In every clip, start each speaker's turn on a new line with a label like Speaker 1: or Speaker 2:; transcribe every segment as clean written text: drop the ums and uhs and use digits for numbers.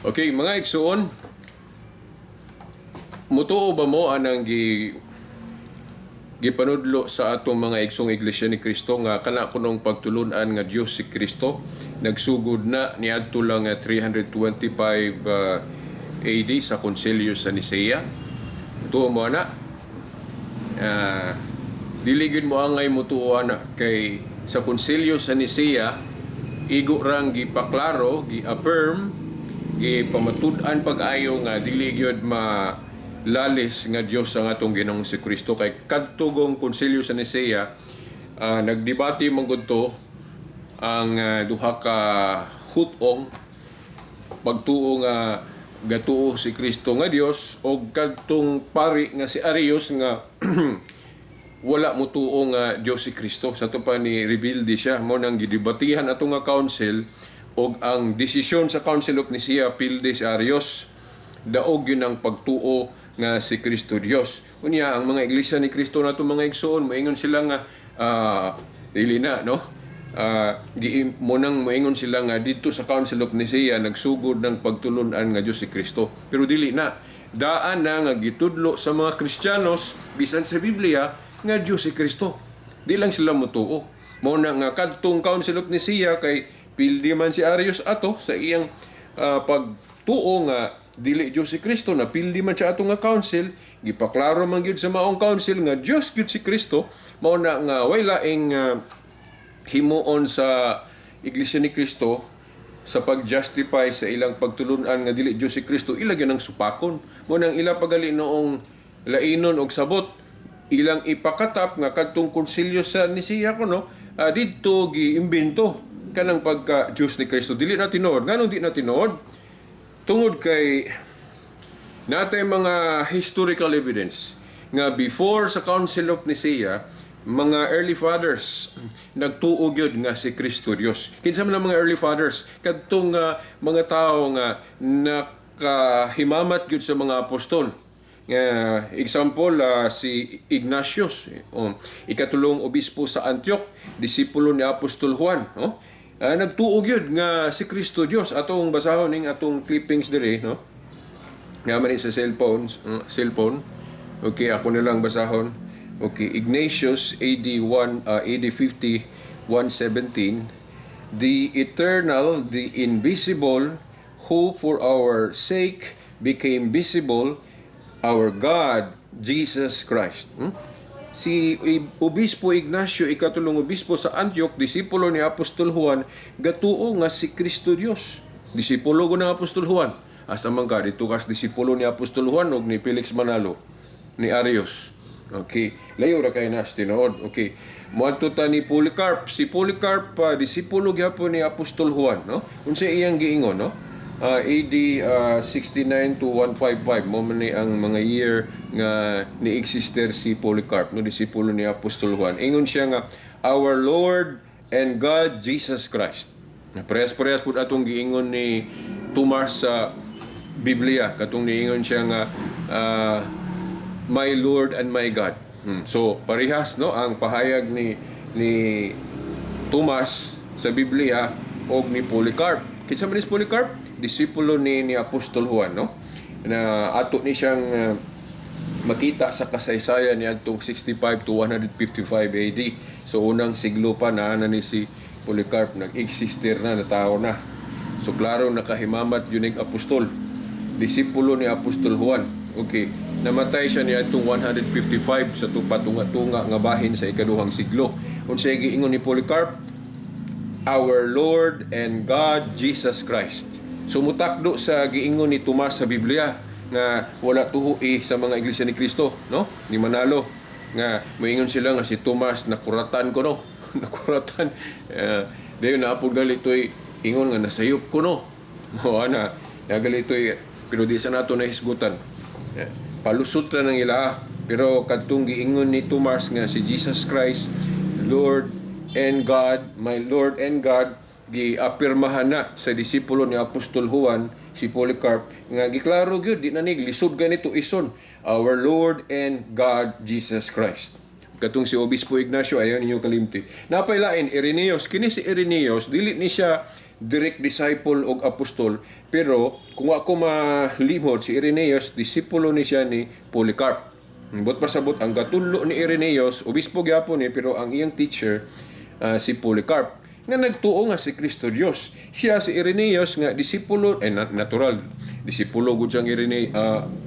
Speaker 1: Okay, mga igsuon, mutuo ba mo anang gipanudlo sa atong mga igsong Iglesia ni Cristo nga kana kunong pagtulunan nga Dios si Kristo nagsugod na niadto lang nga 325 AD sa Konsilyo sa Nicea? Tuo mo ana? Dili gyud mo angay mutuo ana kay sa Konsilyo sa Nicea igo rang gipaklaro, gi-affirm, gipamatud-an pag-ayo nga dili gyud ma lalis nga Dios ang atong Ginoong si Kristo kay kadtugong Konsilyo sa Nicea, nagdebate man gud to ang duha ka hutong pagtuo nga gatuo si Kristo nga Dios og kadtong pari nga si Arius nga wala mutuo nga Dios si Kristo. Sa ato pa ni rebelde siya mo nang gidebatihan ato nga council og ang desisyon sa Council of Nicaea, pildi si Arius, daog yun ang pagtuo nga si Kristo Dios. Unya ang mga Iglesia ni Kristo nato, mga igsoon, moingon sila nga dili na, no? Di mo nang moingon sila nga didto sa Council of Nicaea nagsugod ng pagtulunan nga Dios si Kristo. Pero dili na. Daan na nga gitudlo sa mga Kristiyanos bisan sa Biblia nga Dios si Kristo. Di lang sila motuo. Mao na nga kadtong Council of Nicaea kay pildi man si Arius ato sa iyang pagtuo nga dili Dios si Kristo, na pildi man siya ato nga council, gipaklaro man gyud sa maong council nga Dios gyud si Kristo. Mao na nga way laing himuon sa Iglesia ni Kristo sa pag-justify sa ilang pagtulunan nga dili Dios si Kristo, ila gyud ang supakon. Mo nang ila pagali noong lainon og sabot, ilang ipakatap nga kadtong konsilyo sa Nicea kuno didto giimbento kanang pagka Dios ni Kristo. Dili na tinuod. Nganong di na tinuod? Tungod kay natay mga historical evidence nga before sa Council of Nicaea, mga early fathers nagtuo gyud nga si Kristo Dios. Kinsa man ang mga early fathers? Kadtong mga tawo nga nakahimamat gyud sa mga apostol. Nga example, si Ignatius, oh, ikatulong obispo sa Antioch, disipulo ni Apostol Juan, oh. Nagtuo gyud nga si Kristo Dios. Atong basahon ning atong clippings diri, no? Nga man ni sa cellphone. Okay, ako na lang basahon. Okay, Ignatius, AD 1 AD 50 117: "The eternal, the invisible, who for our sake became visible, our God Jesus Christ." Si Obispo Ignacio, ikatulong obispo sa Antioch, disipulo ni Apostol Juan, gatuo nga si Kristo Dios. Disipulo ko ng Apostol Juan. Asa man ka dito kas disipulo ni Apostol Juan og ni Felix Manalo, ni Arius? Okay, layo ra kay nas tinuod. Okay. Moadto ta ni Polycarp. Si Polycarp, disipulo gyapon ni Apostol Juan, no? Unsa iyang giingon, no? AD 69 to 155 mo man ni ang mga year nga ni-exister si Polycarp, no, disipulo ni Apostol Juan. Ingon siya nga "Our Lord and God Jesus Christ." Parehas-parehas pud atong giingon ni Tomas sa Biblia katong niingon siya nga "My Lord and my God." So parehas, no, ang pahayag ni Tomas sa Biblia og ni Polycarp. Kinsa man ni Polycarp? Disipulo ni Apostol Juan, no? Na ato ni siyang makita sa kasaysayan niadtong 65 to 155 AD. So unang siglo pa na ni si Polycarp nag-exister na, natao na. So klaro nakahimamat yun ang apostol. Disipulo ni Apostol Juan. Okay. Namatay siya niadtong 155 sa tupatunga-tunga nga bahin sa ikaduhang siglo. Unsay giingon ni Polycarp? "Our Lord and God Jesus Christ." So mutakdo sa giingon ni Tomas sa Biblia nga wala tuho sa mga Iglesia ni Cristo, no? Ni Manalo nga moingon sila nga si Tomas nakuratan ko, no. Nakuratan. Dayon naapod galitoy ingon nga nasayop ko, no. Mo ana, nagalitoy pero di sa nato nahisgutan. Palusot ra ng ila, pero kadtong giingon ni Tomas nga si Jesus Christ Lord and God, my Lord and God, giapirmahan na sa disipulo ni Apostol Juan, si Polycarp, nga giklaro gyud, di na ni lisod ganito ison, "Our Lord and God Jesus Christ." Katong si Obispo Ignacio, ayaw ninyo kalimti. Napailain, Irenaeus. Kini si Irenaeus, dili ni siya direct disciple og apostol, pero kung ako malimot, si Irenaeus disipulo ni siya ni Polycarp. Buot pasabot, ang gatudlo ni Irenaeus, obispo gyapon ni, pero ang iyang teacher si Polycarp nga nagtuo nga si Kristo Dios. Siya si Irenaeus nga disipulo eh natural disipulo gud siyang Irene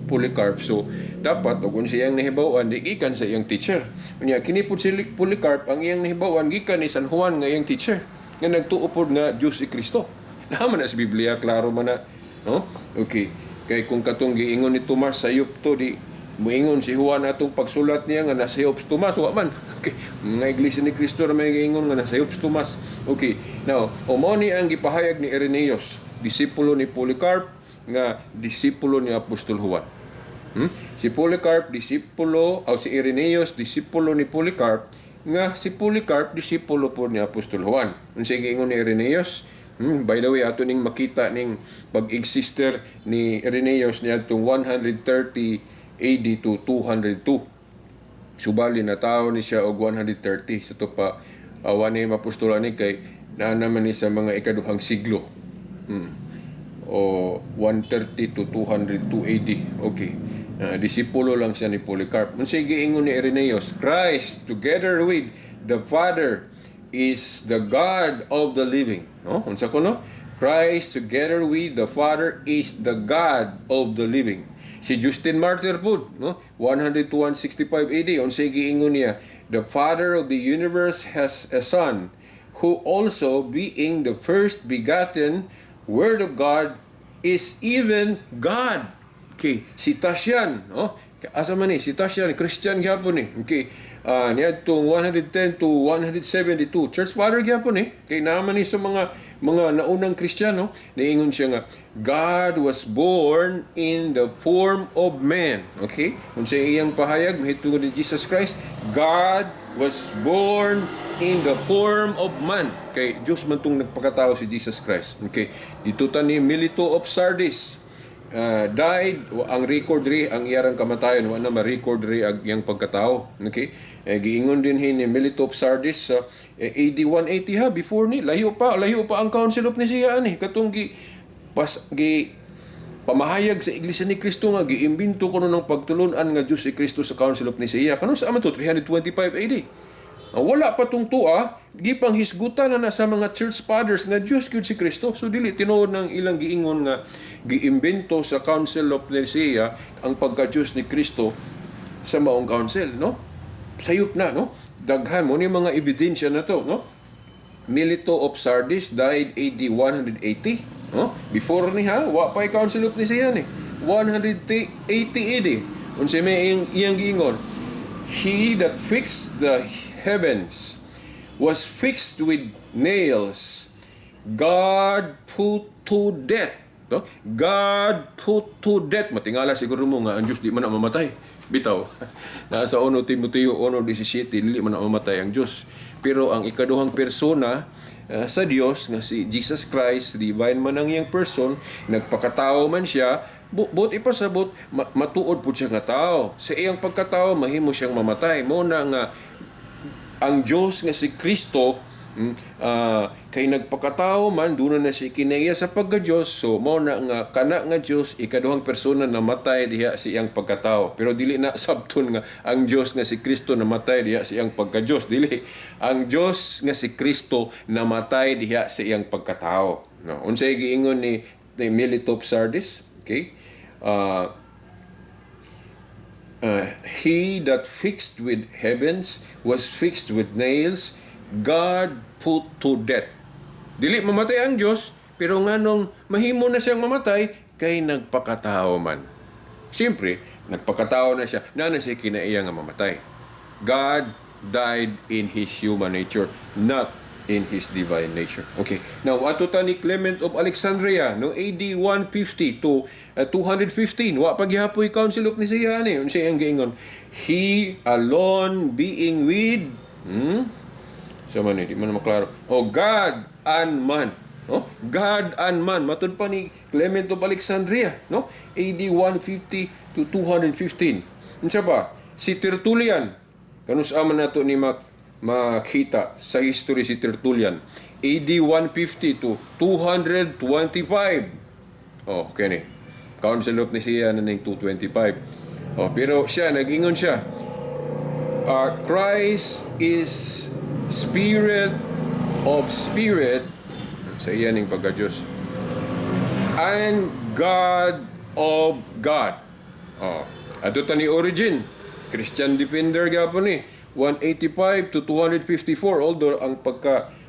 Speaker 1: Polycarp. So dapat og unsa iyang nahibaw-an di gikan sa iyang teacher. Unya kini pud si Polycarp, ang iyang nahibaw-an gikan ni San Juan nga iyang teacher nga nagtuo pod nga Dios si Kristo. Naa man na sa Biblia, klaro man na, no? Okay. Kay kung katong giingon ni Tomas, "Sayop to," di muingon si Juan atong pagsulat niya nga nasayop si Tomas, wa man. Okay. Mga Iglesia ni Cristo ra may giingon nga nasayop si Tomas. Okay. Now, o mao ni ang gipahayag ni Irenaeus, disipulo ni Polycarp nga disipulo ni Apostol Juan. Si Polycarp disipulo o si Irenaeus disipulo ni Polycarp nga si Polycarp disipulo po ni Apostol Juan. Unsa giingon ni Irenaeus? By the way, ato ning makita ning pag-exister ni Irenaeus niadtong 130 AD to 202. Subali na tao ni siya og 130 sa to pa awa ni mapustola ni kay naa naman ni sa mga ikaduhang siglo. O 130 to 202 AD. Okay. Disipulo lang siya ni Polycarp. Unsay giingon ni Irenaeus? "Christ together with the Father is the God of the living." No? Unsa ko, no? "Christ together with the Father is the God of the living." Si Justin Martyr pud, no? 100 to 165 AD, unsay giingon niya? "The Father of the universe has a Son, who also being the first begotten Word of God is even God." Okay, si Tatian, no? Asa man ni si Tatian, Christian gyapon ni. Okay. Niadtong 110 to 172, church father gyapon ni. Kay naman ni sa mga naunang Kristiyano, niingon siya nga God was born in the form of man. Okay? Unsa iyang pahayag mahitungod ni Jesus Christ? God was born in the form of man. Kay Diyos man tong nagpakatao si Jesus Christ. Okay. Dito ta ni Melito of Sardis died, ang record ri ang iyarang kamatayon, wa na ma-record ri ang iyang pagkatao. Okay, eh, giingon din ni Melito of Sardis sa AD 180 ha, before ni, layo pa, layo pa ang Council of Nicaea ani, katong gi pas gi pamahayag sa Iglesia ni Cristo nga giimbento kuno ng pagtulunan nga Dios si Kristo sa Council of Nicaea, kano sa man to, 325 AD. Wala pa tong tua, gipang hisgutan na na sa mga church fathers nga Dios gyud si Kristo. So dili tinuod ng ilang giingon nga giimbento sa Council of Nicaea ang pagka-Dios ni Kristo sa maong council, no? Sayop na, no? Daghan mo ni mga ebidensya na to, no? Melito of Sardis died AD 180, no? Before ni ha, wa pa Council of Nicaea ni. 180 AD. Unsa may iyang giingon? "He that fixed the heavens was fixed with nails. God put to death." No? God put to death. Matingala siguro mo nga ang Diyos di man na mamatay. Bitaw. Nasa 1 Timoteo 1:17, dili man na mamatay ang Diyos. Pero ang ikaduhang persona sa Dios nga si Jesus Christ, divine man ang iyang person, nagpakatao man siya, buot ipasabot, matuod pud siya nga tao. Sa iyang pagkatao mahimo siyang mamatay. Mo na nga ang Dios nga si Kristo kay nagpakatao man, duna na si kinaiya sa pagka-Dios, so mo na nga kana nga Dios ikaduhang persona namatay diha sa iyang pagkatao. Pero dili na sabton nga ang Dios nga si Kristo namatay diha sa iyang pagka-Dios. Dili, ang Dios nga si Kristo namatay diha sa iyang pagkatao, no? Unsay giingon ni Melito of Sardis? Okay, "He that fixed with heavens was fixed with nails, God put to death." Dili mamatay ang Diyos, pero nganong mahimo na siyang mamatay kay nagpakatao man. Siyempre, nagpakatao na siya, na na siya kinaiya nga mamatay. God died in His human nature, not in His divine nature. Okay. Now, ato ta ni Clement of Alexandria, no, AD 150 to 215. Wa pa gihapoy Council of Nicaea ani. Unsa iyang giingon? He alone being with Sa man eh, di man maklaro. Oh, God and man. No? God and man. Matud pa ni Clement of Alexandria, no? AD 150 to 215. Unsa pa? Si Tertullian. Kanus-a man nato ni makita sa history si Tertullian? AD 150 to 225. Oh, kini. Council of Nicaea na ning 225. Oh, pero siya, nag-ingon siya, Christ is spirit of spirit sa iya ning pagka-Diyos and God of God. Oh. Adto ta ni Origen, Christian Defender gyapon ni, 185 to 254. Although ang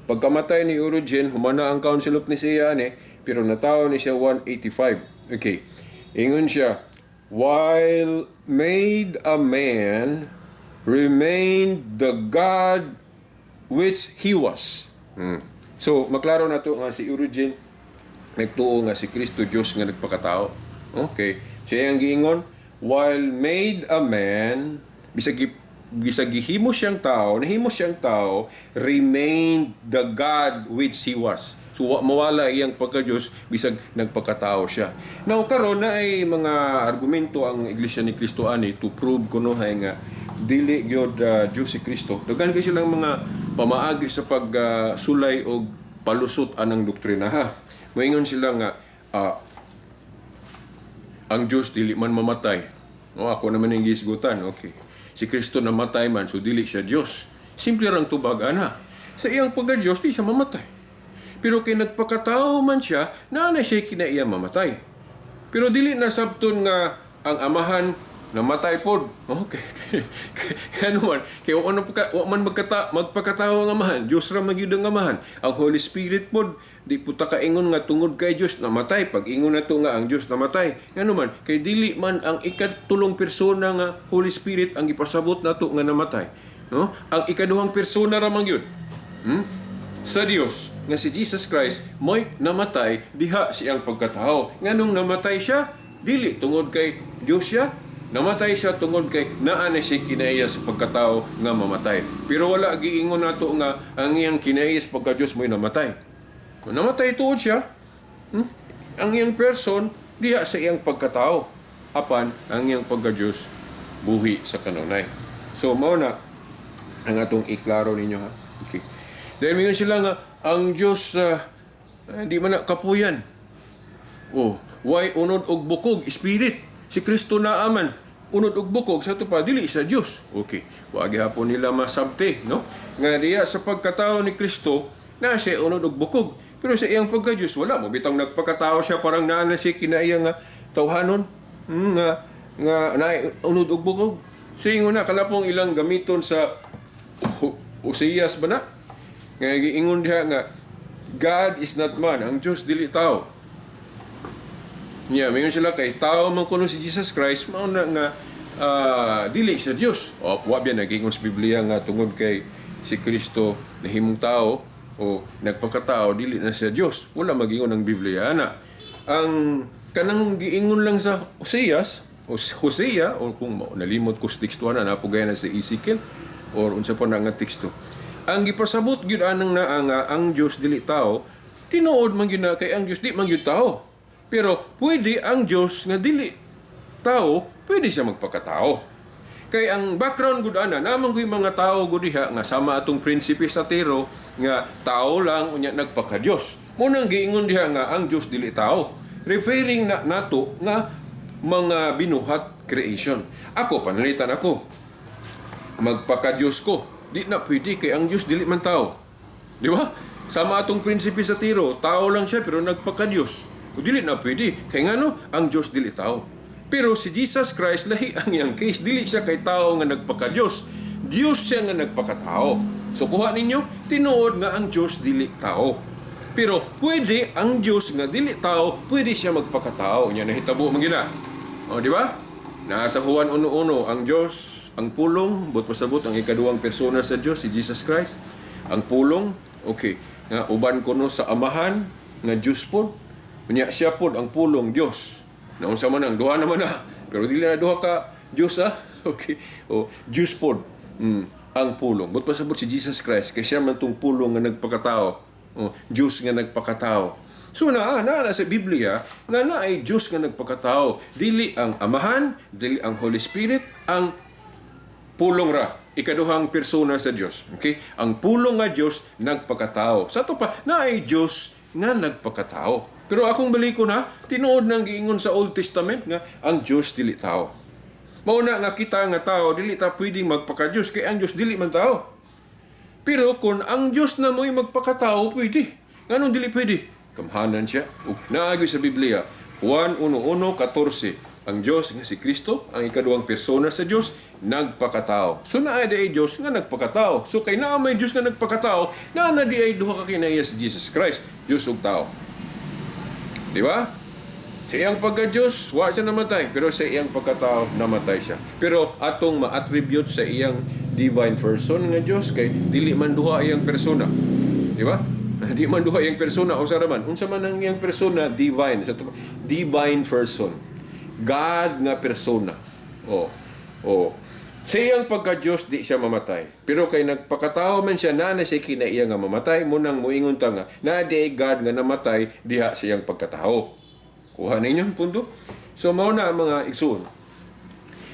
Speaker 1: pagkamatay ni Origen, humana ang Council of Nicaea ni, pero natawo ni siya 185. Okay. Ingon siya, "While made a man, remained the God which he was." So, maklaro na to nga si Origen nagtuo nga si Kristo Dios nga nagpakatao. Okay. Siya ang giingon, "While made a man," bisag gihimo siyang tao, nahimo siyang tao, "remained the God which he was." So wa mawala iyang pagka-Diyos bisag nagpakatao siya. Now karon na ay mga argumento ang Iglesia ni Cristo ani to prove kunohay nga dili gyud Diyos si Kristo. Daghan kay silang mga pamaagi sa pagsulay og palusot anang doktrina, ha. Moingon sila nga ang Diyos dili man mamatay. O ako naman ang gisgutan. Okay. Si Kristo namatay man, so dili siya Diyos. Simple rang tubag ana. Sa iyang pagka-Diyos, di siya mamatay. Pero kay nagpakatao man siya, naa na siya kinaiya mamatay. Pero dili na sabton nga ang Amahan namatay pod. Okay. Ano man, kay wa man wa man magpakatao ang Amahan, Dios ra man gyud ang Amahan. Ang Holy Spirit pod, di pud ta kaingon nga tungod kay Dios namatay. Pag ingon nato nga ang Dios namatay, ngano man kay dili man ang ikatulong persona nga Holy Spirit ang ipasabot nato nga namatay. No? Ang ikaduhang persona ra man gyud sa Dios nga si Jesus Christ mo'y namatay diha siyang pagkatao. Nganong namatay siya? Dili tungod kay Dios siya. Namatay siya tungod kay naa na siya kinaiya sa pagkatao nga mamatay. Pero wala giingon nato nga ang iyang kinaiya sa pagka-Dios mo'y namatay. Kung namatay tuod siya, ang iyang person diha sa iyang pagkatao. Apan ang iyang pagka-Dios buhi sa kanunay. So mao na ang atong iklaro ninyo, ha. Okay. Dahil mingon sila nga ang Dios di man na kapuyan. Oh, why unod og bukog, spirit? Si Kristo na aman unod og bukog, sa ato pa dili sa Dios. Okay. Wa gihapon nila masabti, no? Nga diya sa pagkatao ni Kristo na siya unod og bukog. Pero sa iyang pagka-Dios wala mo bitang nagpakatao siya, parang naa na siya kinaiya nga tawhanon, nga na unod og bukog. So ingon na kalapong ilang gamiton sa Oseas ba na? Nga giingon diha nga God is not man, ang Dios dili tao. Nya, mingon sila kay tao man kuno si Jesus Christ, mao na nga dili sa Dios. O wa biya nagingon sa Biblia nga tungod kay si Kristo nahimong tao o nagpakatao, dili na siya Dios. Wala magingon ang Biblia ana. Ang kanang giingon lang sa Oseas o Hosea o kung nalimot ko sa teksto ana, napugay na sa Ezekiel or unsa pa na nga teksto. Ang gipasabot gyud anang naa nga ang Dios dili tao, tinuod man gyud na kay ang Dios di man gyud tao. Pero pwede ang Dios nga dili tao, pwede siya magpakatao. Kay ang background gud ana, naman ko'y mga tao gud diha nga sama atong Prinsipe Satiro nga tao lang unya nagpaka-Dios. Mo nang giingon diha nga ang Dios dili tao. Referring na nato nga mga binuhat, creation. Ako, panalitan ako. Magpaka-Dios ko. Di na pwede kay ang Dios dili man tao. Di ba? Sama atong Prinsipe Satiro, tao lang siya pero nagpaka-Dios. O dili na pwede. Kay ngano, ang Dios dili tao. Pero si Jesus Christ, lahi ang iyang case. Dili siya kay tao nga nagpaka-Dios. Dios siya nga nagpakatao. So kuha ninyo, tinuod nga ang Dios dili tao. Pero pwede ang Dios nga dili tao, pwede siya magpakatao. Nya nahitabo man gina. O, di ba? Nasa Juan 1:1, ang Dios, ang Pulong, but pasabot ang ikaduhang persona sa Dios, si Jesus Christ. Ang Pulong, okay, nga uban kuno sa Amahan nga Dios pod. Unya siya pod ang Pulong Dios. Naunsa man ang duha naman na. Pero dili na duha ka Dios, ah. Okay. O Dios pod. Ang Pulong. But pasabot si Jesus Christ kay siya man tong Pulong nga nagpakatao. O, Dios nga nagpakatao. So na sa Biblia nga na ay Dios nga nagpakatao. Dili ang Amahan, dili ang Holy Spirit, ang Pulong ra. Ikaduhang persona sa Dios. Okay? Ang Pulong nga Dios nagpakatao. Sa ato pa, naay Dios nga nagpakatao. Pero akong balikon ha, tinuod nang giingon sa Old Testament nga ang Dios dili tao. Mao na nga kita nga tao dili ta pwedeng magpaka-Dios kay ang Dios dili man tao. Pero kung ang Dios na mo'y magpakatao, pwede. Nganong dili pwede? Gamhanan siya. Ug naa gyud sa Biblia, Juan 1:1-14, ang Dios nga si Kristo, ang ikaduhang persona sa Dios, nagpakatao. So naa diay Dios nga nagpakatao. So kay naa may Dios nga nagpakatao, naa na diay duha ka kinaiya si Jesus Christ, Dios ug tao. Di ba? Sa iyang pagka-Diyos, wa siya namatay. Pero sa iyang pagkatao, namatay siya. Pero atong ma-attribute sa iyang divine person nga Diyos, kay dili man duha iyang persona. Di ba? Di man duha iyang persona. O sa man, unsa man ang iyang persona, divine. Sa divine person. God nga persona. O. O. Sa iyang pagka-Diyos, di siya mamatay. Pero kay nagpakatao man siya, naa na siya kinaiya nga mamatay, mao nang muingon ta nga, naa di God nga namatay, diha sa iyang pagkatao. Kuha ninyo ang punto? So, mao na ang mga igsuon.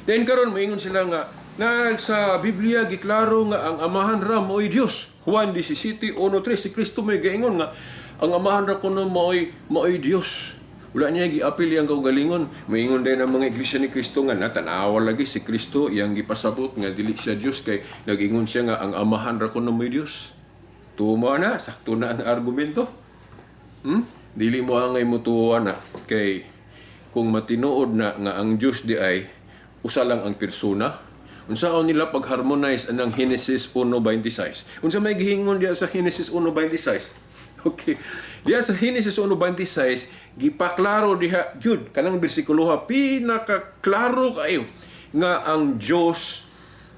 Speaker 1: Then karon moingon sila nga na sa Biblia giklaro nga ang Amahan ra mo'y Dios. Juan 17:1-3, si Kristo may gaingon nga ang Amahan ra kuno mo'y Dios. Wala niya giapil iyang kaugalingon. Moingon din ang mga Iglesia ni Kristo nga natanawa lagi si Kristo, iyang gipasabot nga dili siya Dios kay nagingon siya nga ang Amahan ra kuno mo'y Dios. Tuma na, sakto na ang argumento. Dili mo angay mutuo na kay kung matinuod na nga ang Dios di ay usa lang ang persona, unsaon nila pag-harmonize anang Genesis 1:26? Unsa may gihingon diya sa Genesis 1:26? Okay. Diya sa Genesis 1:26, gipaklaro diha jud kanang bersikulo ha, pinakaklaro kayo nga ang Dios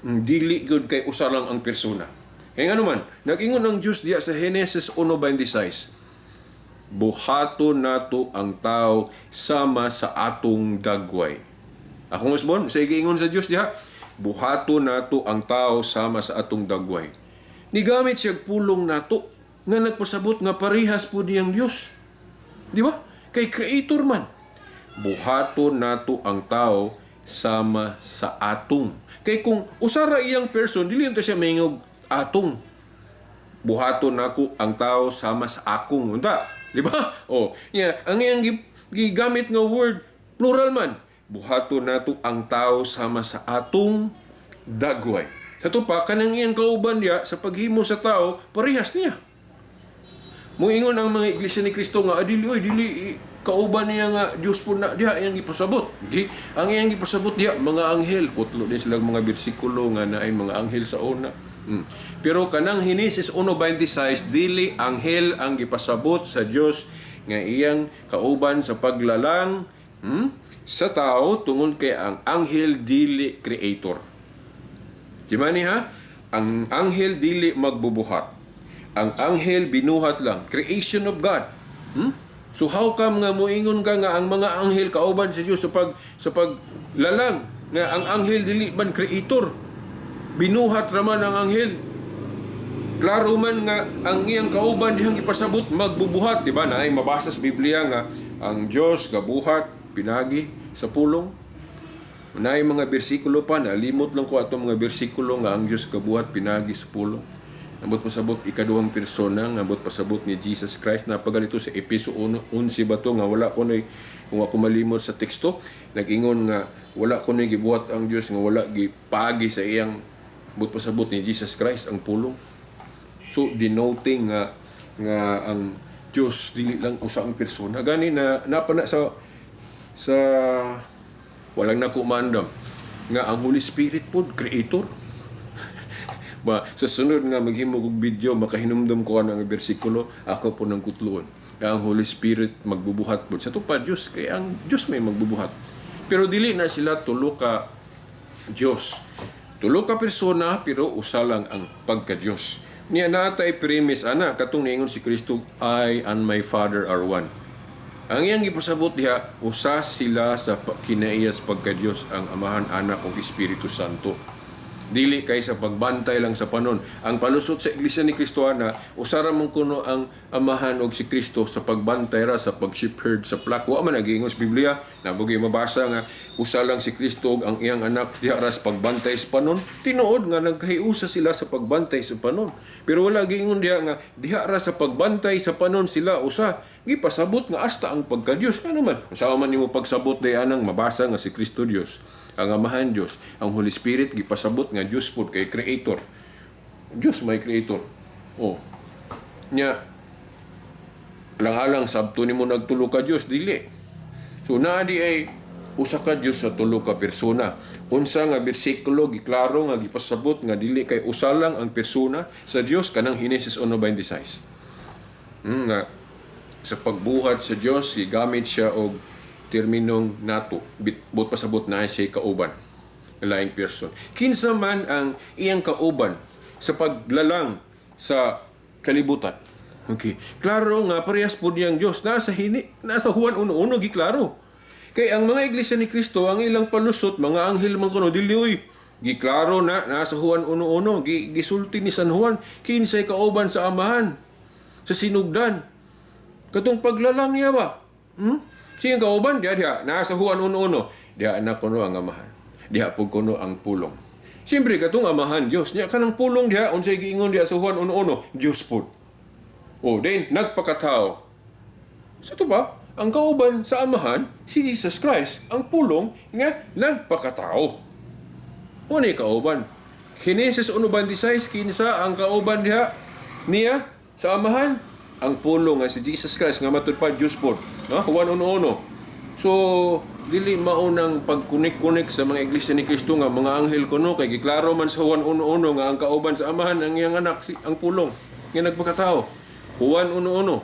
Speaker 1: dili gyud kay usa lang ang persona. Kay ngano man, nag-ingon ang Dios diya sa Genesis 1:26, "Buhaton nato ang tao sama sa atong dagway." Akong usbon, sa giingon sa Dios diha, "Buhaton nato ang tao sama sa atong dagway." Nigamit siya pulong "nato" nga nagpasabot nga parehas po niyang Dios. Di ba? Kay creator man. Buhaton nato ang tao sama sa atong. Kay kung usara iyang person, dili unta siya maingog "atong". "Buhaton nako ang tao sama sa akong," unta. Di ba? Oh, yeah, ang iyang gigamit nga word, plural man. "Buhaton nato ang tao sama sa atong dagway." Sa pa kanang iyang kauban diya sa paghimo sa tao, parehas niya. Muingon ang mga Iglesia ni Kristo nga adili, oy, dili kauban niya nga Dios po na diha iyang gipasabot. Di ang iyang gipasabot diha mga anghel, kutlo din sila mga bersikulo nga naay mga anghel sa una. Pero kanang Genesis 1:26, dili anghel ang gipasabot sa Dios nga iyang kauban sa paglalang sa tao, tungod kay ang anghel dili creator. Di ba ni ha? Ang anghel dili magbubuhat. Ang anghel binuhat lang. Creation of God. So how come nga moingon ka nga ang mga anghel kauban sa Dios sa paglalang, nga ang anghel dili man creator? Binuhat raman ang anghel. Klaro man nga ang iyang kauban dihang ipasabot magbubuhat, di ba? Naay mabasa sa Biblia nga ang Dios gabuhat pinagi sa pulong. Naay mga bersikulo pa, nalimot lang ko atong mga bersikulo nga ang Dios gabuhat pinagi sa pulong. Ambot pasabot ikaduhang persona, nga ambot pasabot ni Jesus Christ na pagalito sa Epeso 1:11 ba to, nga wala ko noy, kung ako malimot sa teksto, nag-ingon nga wala ko noy gibuhat ang Dios nga wala gipagi sa iyang, ambot pasabot ni Jesus Christ ang pulong. So denoting nga ang Dios dili lang usa ang persona. Gani na napana sa walang nakumandam nga ang Holy Spirit pod creator. Ba sa sunod nga maghimo kog video, makahinumdum ko ang bersikulo, ako po ng kutluon. Nga ang Holy Spirit magbubuhat pod. Sa pa Dios, kay ang Dios may magbubuhat. Pero dili na sila tulo ka Dios. Tulo ka persona pero usa lang ang pagka-Dios. Niya natay premise ana katong niingon si Kristo, "I and my Father are one." Ang iyang gipasabot diha, usa sila sa kinaiyas pagka-Dios, ang Amahan, Anak ug Espiritu Santo. Dili kay sa pagbantay lang sa panon. Ang palusot sa Iglesia ni Cristo ana, usa ra man kuno ang Amahan og si Kristo sa pagbantay ra, sa pag-shepherd sa flock. Wa man nagiingon sa Biblia, nabugay mabasa nga usa lang si Kristo ug ang iyang anak diha ra sa pagbantay sa panon. Tinuod nga nagkahiusa sila sa pagbantay sa panon. Pero wala giingon diha nga diha ra sa pagbantay sa panon sila usa. Gipasabot nga hasta ang pagka-Dios. Ano man? Unsa man nimo pagsabot day anang mabasa nga si Kristo Dios, ang Amahan Dios, ang Holy Spirit gipasabot nga Dios pod kay creator. Dios may creator. Oh. Nya alang-alang sabto nimo nagtulo ka Dios, dili. So naa di ay usa ka Dios sa tulo ka persona. Unsa nga bersikulo giklaro nga gipasabot nga dili kay usa lang ang persona sa Dios? Kanang Henesis 1:26. Nga sa pagbuhat sa Dios gigamit siya og terminong nato. But pasabot na siya kauban. Laing person. Kinsa man ang iyang kauban sa paglalang sa kalibutan? Okay. Klaro nga parehas po niyang Dios nasa Juan 1:1 giklaro. Kay ang mga Iglesia ni Cristo, ang ilang palusot, mga anghel man kuno, dili oy. Giklaro na nasa Juan 1:1, gisulti ni San Juan kinsay kauban sa Amahan sa sinugdan. Katong paglalang niya ba? Siyang kauban diha diha nasa Juan 1:1. Diha na kuno ang Amahan. Diha pud kuno ang Pulong. Siyempre katong Amahan Dios niya, kanang Pulong diha, unsay giingon diha sa Juan 1:1, Dios pud. Oh, then nagpakatao. Sa to ba? Ang kauban sa Amahan si Jesus Christ, ang Pulong nga nagpakatao. Unay kauban. Genesis 1:26, kinsa ang kauban diha niya sa Amahan? Ang Pulong nga si Jesus Christ nga matud pa Dios pod. No? Juan 1:1. So, dili maunang pagkunik-kunik sa mga Iglesia ni Cristo nga mga anghel kuno, kay giklaro man sa Juan 1:1 nga ang kauban sa Amahan ang iyang anak si ang Pulong nga nagpakatao. Juan 1:1.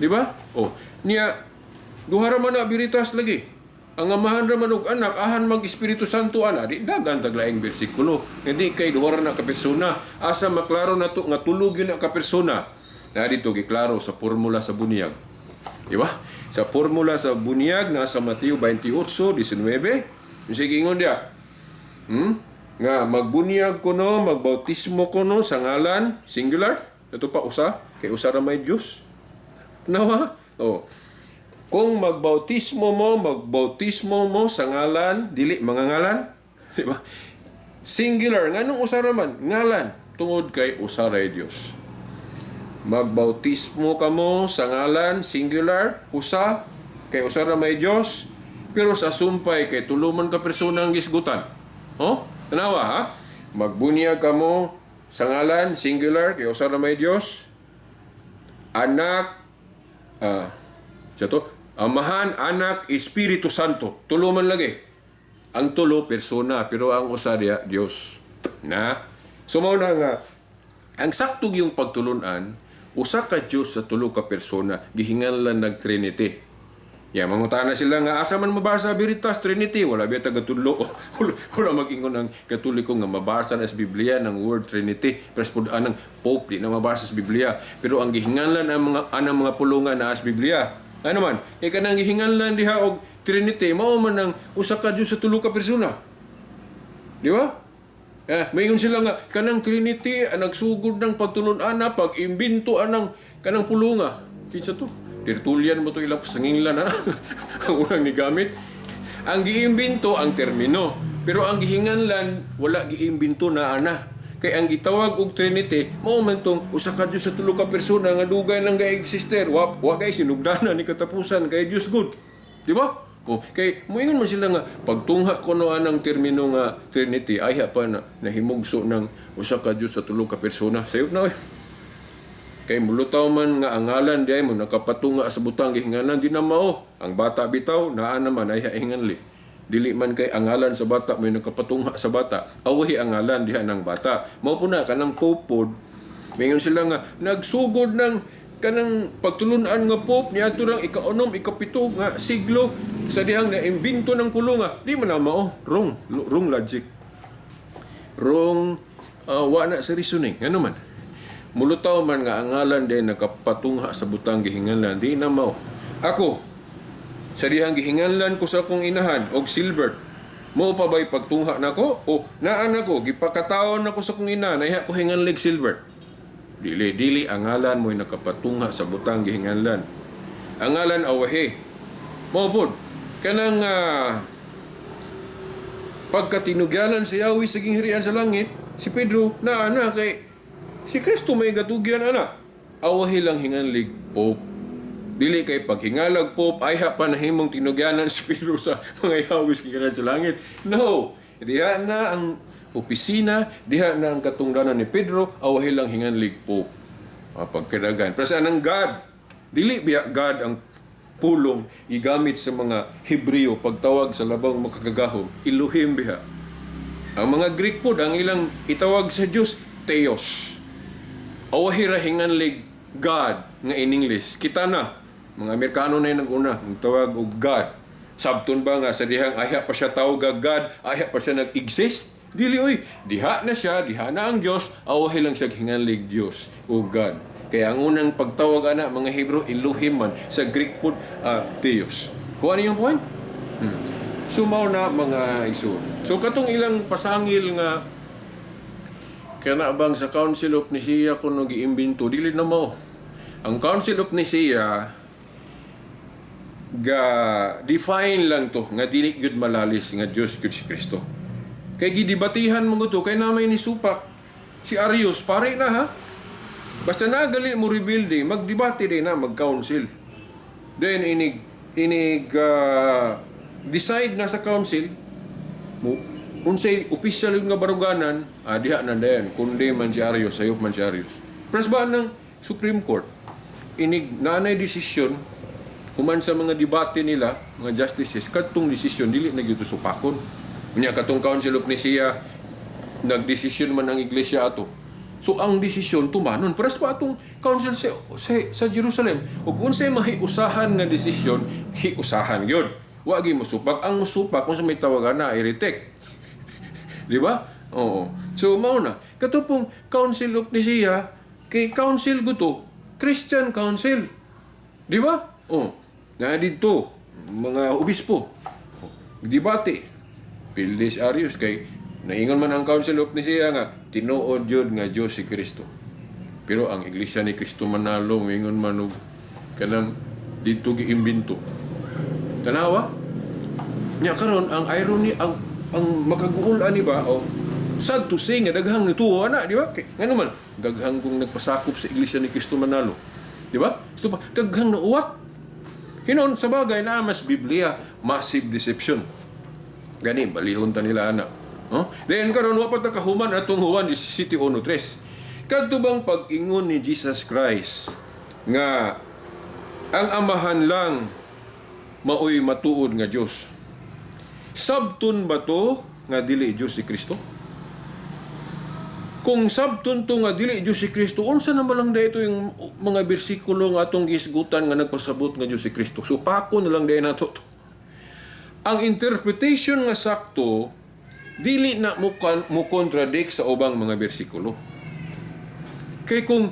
Speaker 1: Di ba? Oh, niya duha ra man na biritas lagi. Ang Amahan ra man og Anak, ahan mag Espiritu Santo ana, di dagan tag laing bersikulo. Hindi kay duha ra na ka persona. Asa maklaro na to nga tulog yun na ka persona? Na dito giklaro sa formula sa bunyag. Di ba? Sa formula sa bunyag nasa Mateo 28:19. Sige, ingon diya. Nga magbunyag kuno, magbautismo kuno sa ngalan, singular. Ito pa usa, kay usa ra may Dios. Nawa? Oh. Kung magbautismo mo sa ngalan, dili mga ngalan, di ba? Singular, nganong usa ra man? Ngalan, tungod kay usa ra Dios. Magbautismo kamo sa ngalan, singular, usa, kay usa ra may Dios, pero sa sumpay kay tulo man ka persona ang gisgutan. Oh? Tanawa ha? Magbunyag kamo sa ngalan, singular, kay usa ra may Dios. Anak, sa to, Amahan, Anak, Espiritu Santo. Tulo man lagi. Ang tulo persona, pero ang usa diya Dios. Na? So mao na nga ang sakto yung pagtulunan, usa ka Dios sa tulo ka persona, gihinganlan nag Trinity. Ya, mangutana sila nga asa man mabasa Veritas Trinity, wala biya tagatudlo. Wala mag-ingon ang Katoliko nga mabasa na sa Biblia ng word Trinity. Pero pud anang Pope di na mabasa sa Biblia. Pero ang gihinganlan ang mga anang mga pulungan na sa Biblia. Ano man, kay kanang gihinganlan diha og Trinity, mao man ang usa ka Dios sa tulo ka persona. Di ba? Eh, maingon sila nga kanang Trinity ang nagsugod ng pagtulon-ana, pag-imbento anang kanang pulunga. Kinsa to? Tertullian mo to, ilang sanginglan ha. Ang unang nigamit. Ang giimbento ang termino, pero ang gihinganlan wala giimbento na ana. Kay ang gitawag og Trinity mao man tong usa ka Dios sa tulo ka persona nga dugay nang ga-exister. Wa kay sinugdanan ni katapusan kay Dios good. Di ba? O, kay moingon man sila nga pagtungha kuno anang termino nga Trinity ayha pa na nahimugso ng usa ka Dios sa tulo ka persona. Sayop na oy. Kay mulutaw man nga ang ngalan di ay mo nakapatunga sa butang gihingalan, di na mao. Ang bata bitaw naa naman ay hinganli. Dili man kay ang ngalan sa bata mo nakapatunga sa bata. Awahi ang ngalan diha ng bata. Mao po na kanang Pope pod. Mingon sila nga nagsugod ng kanang pagtulunan nga Pope niadto rang ikaunom, ikapito nga siglo sa dihang naimbento ng pulunga. Di man na mao. Wrong, wrong logic. Wrong, wa na sa reasoning. Ano man? Mulutaw man nga ang ngalan din nakapatungha sa butang gihinganlan, di na mao. Ako, sa dihang gihinganlan ko sa akong inahan og Silbert. Mo pa ba'y pagtungha nako? O naa nako, gipakataon nako sa kong ina, nahiya ko hinganlig silver. Dili, dili ang ngalan mo'y nakapatungha sa butang gihinganlan. Ang ngalan awahe. Mao pod kanang pagkatinugyanan si Yahweh sa gingharian sa langit, si Pedro naa na kay si Kristo may gatugyan ana. Awahi lang hinganlig Pope. Dili kay paghingalag Pope ayha pa nahimong tinugyanan si Pedro sa mga Yahweh sa gingharian sa langit. No, diha na ang opisina, diha na ang katungdanan ni Pedro, awahi lang hinganlig Pope. Ah, pagkadagan. Pero sa anang God, dili biya God ang pulong igamit sa mga Hebreo pagtawag sa labang makakagahom, Elohim biha. Ang mga Greek pod, ang ilang itawag sa Dios, Theos. Awahi ra hinganlig God nga in English. Kita na mga Amerikano na yung nag-una ang tawag og God. Sabton ba nga sa dihang ayha pa siya tawag og God, ayha pa siya nag-exist? Dili oy, diha na siya, diha na ang Dios, awahi lang siya hinganlig Dios o God. Kaya ang unang pagtawag ana mga Hebrew, Elohim man, sa Greek pod, Theos. Kuha niyo yung point? So mao na, mga igsoon. So katong ilang pasangil nga kana bang sa Council of Nicaea kuno giimbento, dili na mao. Ang Council of Nicaea ga define lang to nga dili gyud malalis nga Dios gyud si Kristo. Kay gidibatihan mo to kay na may nisupak si Arius pare na ha. Basta nagali mo rebuild magdebate din na, mag-council. Then inig inig decide na sa council mo unsay official nga baruganan, diha na dayon kundi man si Arius, sayop man si Arius. Press ba ng Supreme Court inig naanay desisyon human sa mga debate nila, mga justices, kadtong desisyon dili na gyud supakon. Unya katong Council of Nicaea, nagdesisyon man ang iglesia ato. So ang desisyon tumanon. Pero pa atong council sa Jerusalem ug unsay mahiusahan nga desisyon, hiusahan gyud. Wa gyud mosupak. Ang mosupak kung sa may tawagan na heretic. Di ba? Oo. So mao na. Kato pong Council of Nicaea kay council guto, Christian Council. Di ba? Oh. Na didto mga obispo. Debate. Pildi si Arius kay naingon man ang Council of Nicaea nga tinuod jud nga Dios si Kristo. Pero ang Iglesia ni Kristo Manalo moingon man og kanang didto giimbento. Tanawa? Nya karon ang irony, ang makaguol ani ba, oh, sad to say nga daghang nituo ana, di ba? Kay ngano man daghang kung nagpasakop sa Iglesia ni Kristo Manalo. Di ba? Ito pa daghang nauwat. Hinon sa bagay na mas Biblia, massive deception. Gani balihon ta nila ana. Oh? Then karon wa pa ta kahuman atong Juan 17:1-3. Kadto bang pag-ingon ni Jesus Christ nga ang Amahan lang maoy matuod nga Dios? Sabton ba to nga dili Dios si Kristo? Kung sabton to nga dili Dios si Kristo, unsa naman lang dito yung mga bersikulo nga atong gisgutan nga nagpasabot nga Dios si Kristo? So pako na lang diay nato to. Ang interpretation nga sakto dili na mo contradict sa ubang mga bersikulo. Kay kung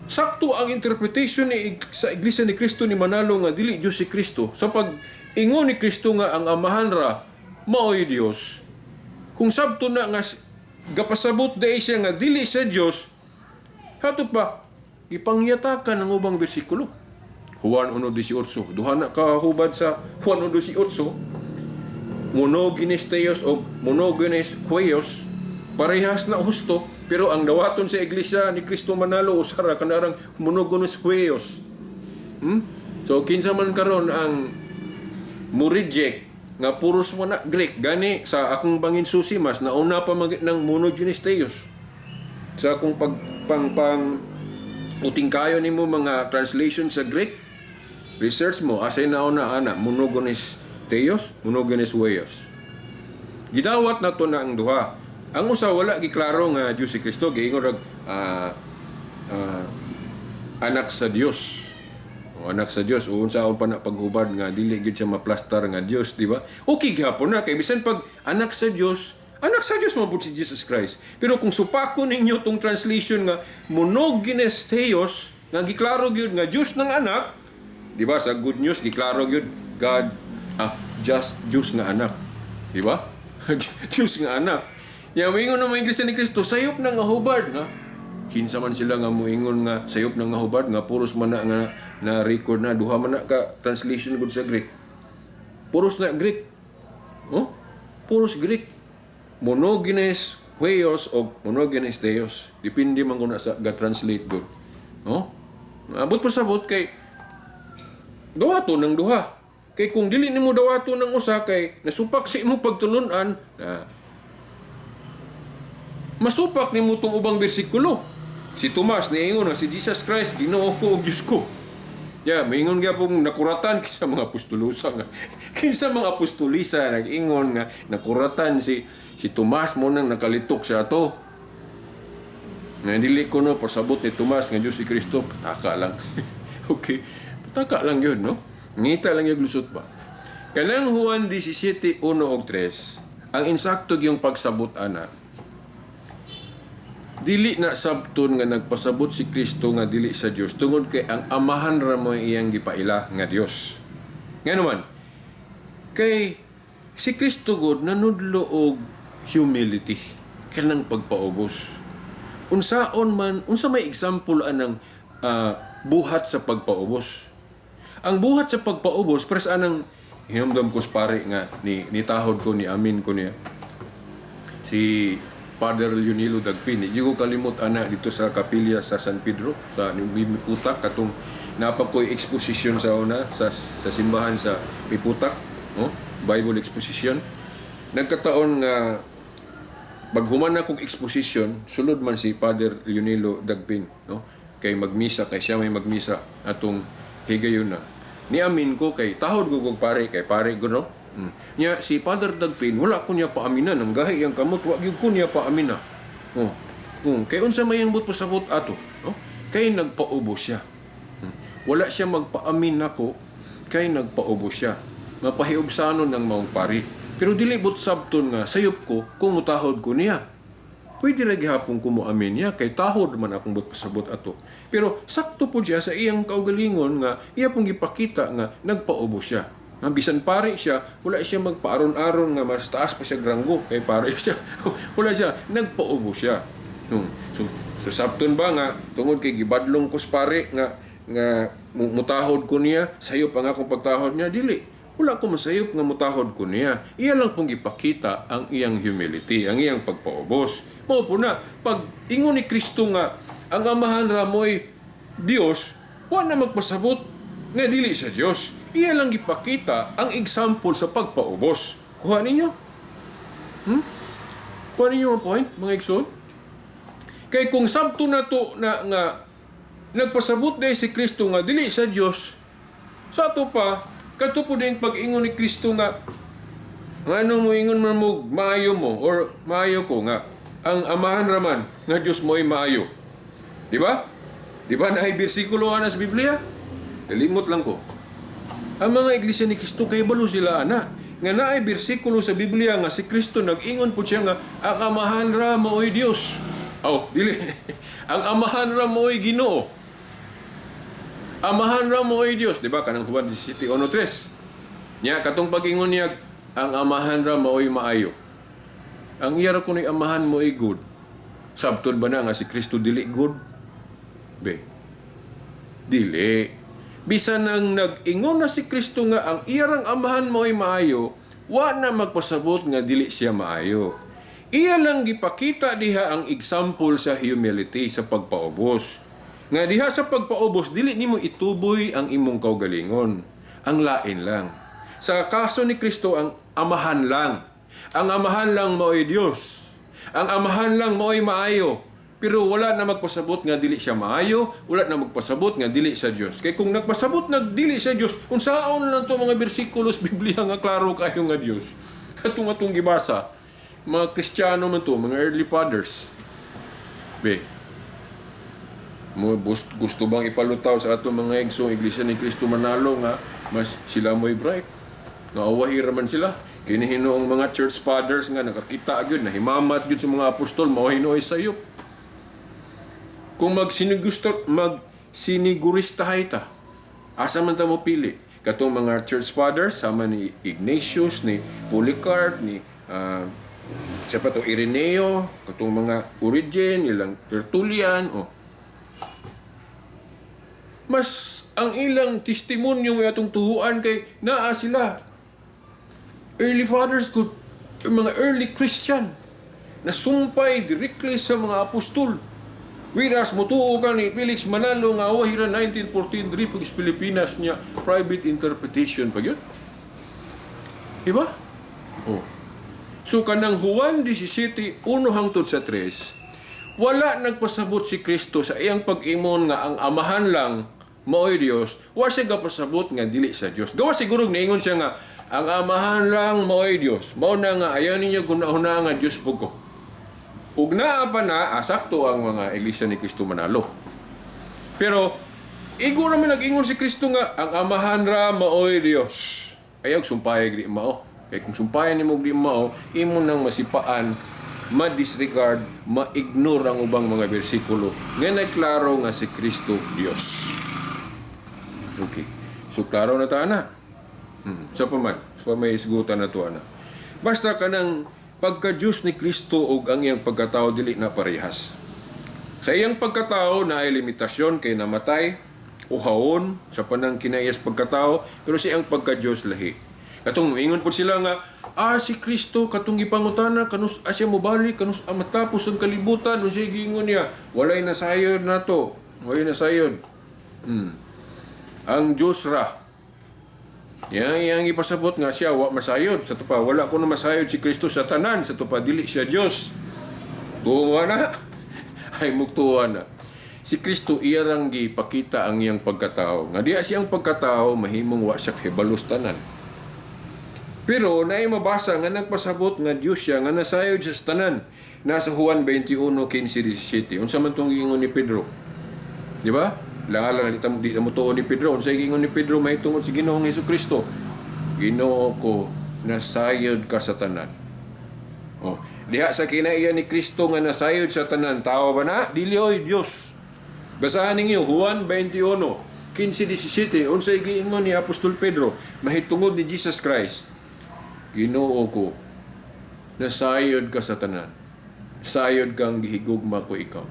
Speaker 1: sakto ang interpretation ni sa Iglesia ni Cristo ni Manalo nga dili Dios si Kristo, sa pag ingon ni Kristo nga ang Amahan ra maoy Dios, kung sabto na nga gapasabot dai siya nga dili siya Dios, hato pa ipangyatakan ang ubang bersikulo. Juan 1:18. Duha na kahubad sa Juan 1:18. Monogenes theos o monogenes huios, parehas na husto, pero ang dawaton sa Iglesia ni Cristo Manalo usara kanarang monogenes huios. So kinsa man karon ang mo reject nga puros mo na Greek? Gani sa akong bangin susi, mas nauna pa mag ng monogenes theos sa akong pag pang pang uting kayo nimo mga translation sa Greek, research mo asay nauna ana, monogenes theos, monogenes huios. Gidawat na to na ang duha. Ang usa wala giklaro nga Dios si Kristo, giingon rag anak sa Dios. O, anak sa Dios, o unsa pa na paghubad nga dili gid siya maplastar nga Dios, di ba? Okay gihapon na kay bisan pag anak sa Dios, anak sa Dios man pud si Jesus Christ. Pero kung supakon ninyo tong translation nga monogenes theos nga giklaro gyud nga Dios ng anak, di ba? Sa Good News giklaro gyud God, just Dios nga anak. Di ba? Diyos nga anak. Ya moingon ng mga Iglesia ni Kristo, sayop na nga hubad nga. Kinsa man sila nga moingon nga sayop na nga hubad, nga puros man na nga na record na duha man na ka translation gud sa Greek. Puros na Greek. Oh? Puros Greek. Monogenes huios o monogenes theos. Depende man kung sa ga-translate gud. Oh? Abot pasabot kay dawato ng duha. Kay kung dili nimo dawato ng usa kay nasupak sa imo pagtulunan na masupak nimo tong ubang bersikulo. Si Tomas niingon nga si Jesus Christ Ginoo ko ug Diyos ko. Ya, moingon gyapon nakuratan kinsa mga apostolosa nga. Kinsa mga apostolisa nag-ingon nga nakuratan si Tomas mo nang nakalitok sa ato. Nga dili ko no pasabot ni Tomas nga Diyos si Kristo, pataka lang. Okay. Pataka lang yun, no? Ngita lang yung lusot ba. Kanang Juan 17:1 og 3, ang insakto yung pagsabot ana, dili na sabton nga nagpasabot si Kristo nga dili sa Dios tungod kay ang Amahan ra mo iyang gipaila nga Dios. Nga naman, kay si Kristo god nanudlo og humility, kanang pagpaubos. Unsaon man, unsa may example anang buhat sa pagpaubos? Ang buhat sa pagpaubos pres anang hinumdum ko sa pare nga ni tahod ko, ni amin ko niya. Si Father Leonilo Dagpin. Di ko kalimot ana dito sa kapilya sa San Pedro sa Miputak, katong napa ko'y exposition sa una sa simbahan sa Miputak, no? Bible exposition. Nagkataon nga paghuman na kong exposition, sulod man si Father Leonilo Dagpin, no? Kay magmisa, kay siya may magmisa atong higayon na. Niamin ko kay tahod ko kog pare, kay pare ko, no? Nya si Father Dagpin wala ko niya paaminan ang gahi yang kamot, wa gyud ko niya paamina. Oh. Kay unsa may ang but pasabot ato, no? Kay nagpaubos siya. Wala siya magpaamin nako kay nagpaubos siya. Mapahiubsanon ng maong pari. Pero dili but sabton nga sayop ko kung mutahod ko niya. Pwede ra gihapon ko mo amin niya kay tahod man akong but pasabot ato. Pero sakto po siya sa iyang kaugalingon nga iya pong gipakita nga nagpaubos siya. Nga bisan pare siya, wala siya magpaaron-aron nga mas taas pa siya granggo kay pare siya. Wala siya, nagpaubos siya. So sabton ba nga tungod kay gibadlong ko sa pare nga nga mutahod ko niya, sayop ang akong pagtahod niya? Dili. Wala ko masayop nga mutahod ko niya. Iya lang pong ipakita ang iyang humility, ang iyang pagpaubos. Mao po na, pag ingon ni Kristo nga, ang Amahan ra mo'y Dios, wa na magpasabot nga dili sa Dios. Iya lang gipakita ang example sa pagpaubos. Kuha ninyo? Kuha ninyo ang point, mga igsoon? Kay kung sabto na to na nga nagpasabot day si Kristo nga dili sa Dios, sa ato pa, kadto po din pag-ingon ni Kristo nga ngano mo ingon man mo maayo mo or maayo ko nga ang Amahan raman nga Dios mo'y maayo. Di ba? Di ba naay bersikulo ana sa Biblia? Nalimot lang ko. Ang mga Iglesia ni Kristo kay balo sila ana nga naay bersikulo sa Biblia nga si Kristo nag-ingon po siya nga ang Amahan ra maoy Dios. Oh, dili. Ang Amahan ra maoy Ginoo. Amahan ra maoy Dios, di ba? Kanang Juan 17:1-3. Nya katong pag-ingon niya ang Amahan ra maoy maayo. Ang iya ra kuno'y Amahan mo'y good. Sabton ba na nga si Kristo dili good? Be. Dili. Bisan nang nag-ingon na si Kristo nga ang iyarang Amahan mo'y maayo, wa na magpasabot nga dili siya maayo. Iya lang gipakita diha ang example sa humility, sa pagpaubos. Nga diha sa pagpaubos, dili nimo ituboy ang imong kaugalingon. Ang lain lang. Sa kaso ni Kristo, ang Amahan lang. Ang Amahan lang mao'y Dios. Ang Amahan lang mao'y maayo. Pero wala na magpasabot nga dili siya maayo, wala na magpasabot nga dili siya Dios. Kay kung nagpasabot nag dili siya Dios, unsaon lang to mga bersikulos Biblia nga klaro kayo nga Dios? Katong atong gibasa, mga Kristiyano man to, mga early fathers. Be, mo gusto bang ipalutaw sa atong mga igsoong Iglesia ni Cristo Manalo nga mas sila mo'y bright? Nga awahi ra man sila. Kini hinuong mga church fathers nga nakakita gyud, nahimamat gyud sa mga apostol, mao hinuoy sayop. Kung magsinigusto magsiniguristahay ta, asa man ta mo pili? Katong mga church fathers sama ni Ignatius, ni Polycarp, ni Siya pa to Ireneo, katong mga Origen, ilang Tertullian, oh. Mas ang ilang testimonyo nga atong tuhuan kay naa sila. Early fathers good, mga early Christian nasumpay directly sa mga apostol. Whereas mutuo ka ni Felix Manalo nga awahira 1914 diri pag sa Pilipinas niya, private interpretation pa gyud. Diba? Oh. So kanang Juan 17:1 hangtod sa 3, wala nagpasabot si Kristo sa iyang pag-ingon nga ang Amahan lang maoy Dios, wa siya gapasabot nga dili sa Dios. Gawa siguro niingon siya nga ang Amahan lang maoy Dios. Mao na nga ayaw ninyo gunahuna nga Dios pud ko. Ug naa pa na sakto ang mga Iglesia ni Cristo manalo. Pero igo naman nag-ingon si Kristo nga ang Amahan ra maoy Dios. Ayaw sumpay di mao. Kay kung sumpayan nimo di mao, imo nang masipaan, ma-disregard, ma-ignore ang ubang mga bersikulo nga nagklaro nga si Kristo Dios. Okay. So klaro na ta na. Sa pa man, sa may isgutan na to ana. Basta kanang pagka-Diyos ni Kristo ug ang iyang pagkatao dili na parehas. Sa iyang pagkatao na ay limitasyon kay namatay, uhawon sa panang kinayas pagkatao, pero sa iyang pagka-Diyos lahi. Katong ingon po sila nga, si Kristo katong gipangutana kanus siya mobalik, kanus matapos ang kalibutan, unsay giingon niya? Walay nasayod nato. Walay nasayod. Ang Diyos ra. Yang yang ipasabot nga siya wa masayod sa tupa, wala ko na masayod si Kristo sa tanan, sa tupa dili siya Dios. Tuwa na. Ay mugtuwa na. Si Kristo iya rang gipakita ang iyang pagkatao. Nga diya siyang pagkatao mahimong wa siya hibalos tanan. Pero naay mabasa nga nagpasabot nga Dios siya nga nasayod siya sa tanan. Nasa Juan 21:15-17. Unsa man tong giingon ni Pedro? Di ba? Langalan na di mo tuo ni Pedro. Unsa giingon ni Pedro mahitungod sa Ginoong Hesus-Kristo? Ginoo ko, nasayod ka sa tanan. Oh, diha sa kinaiya ni Kristo nga nasayod sa tanan, tao ba na? Dili oy, Dios. Basahan ninyo Juan 21:15-17. Unsay giingon ni Apostol Pedro mahitungod ni Jesus Christ? Ginoo ko, nasayod ka sa tanan. Sayod kang gihigugma ko ikaw.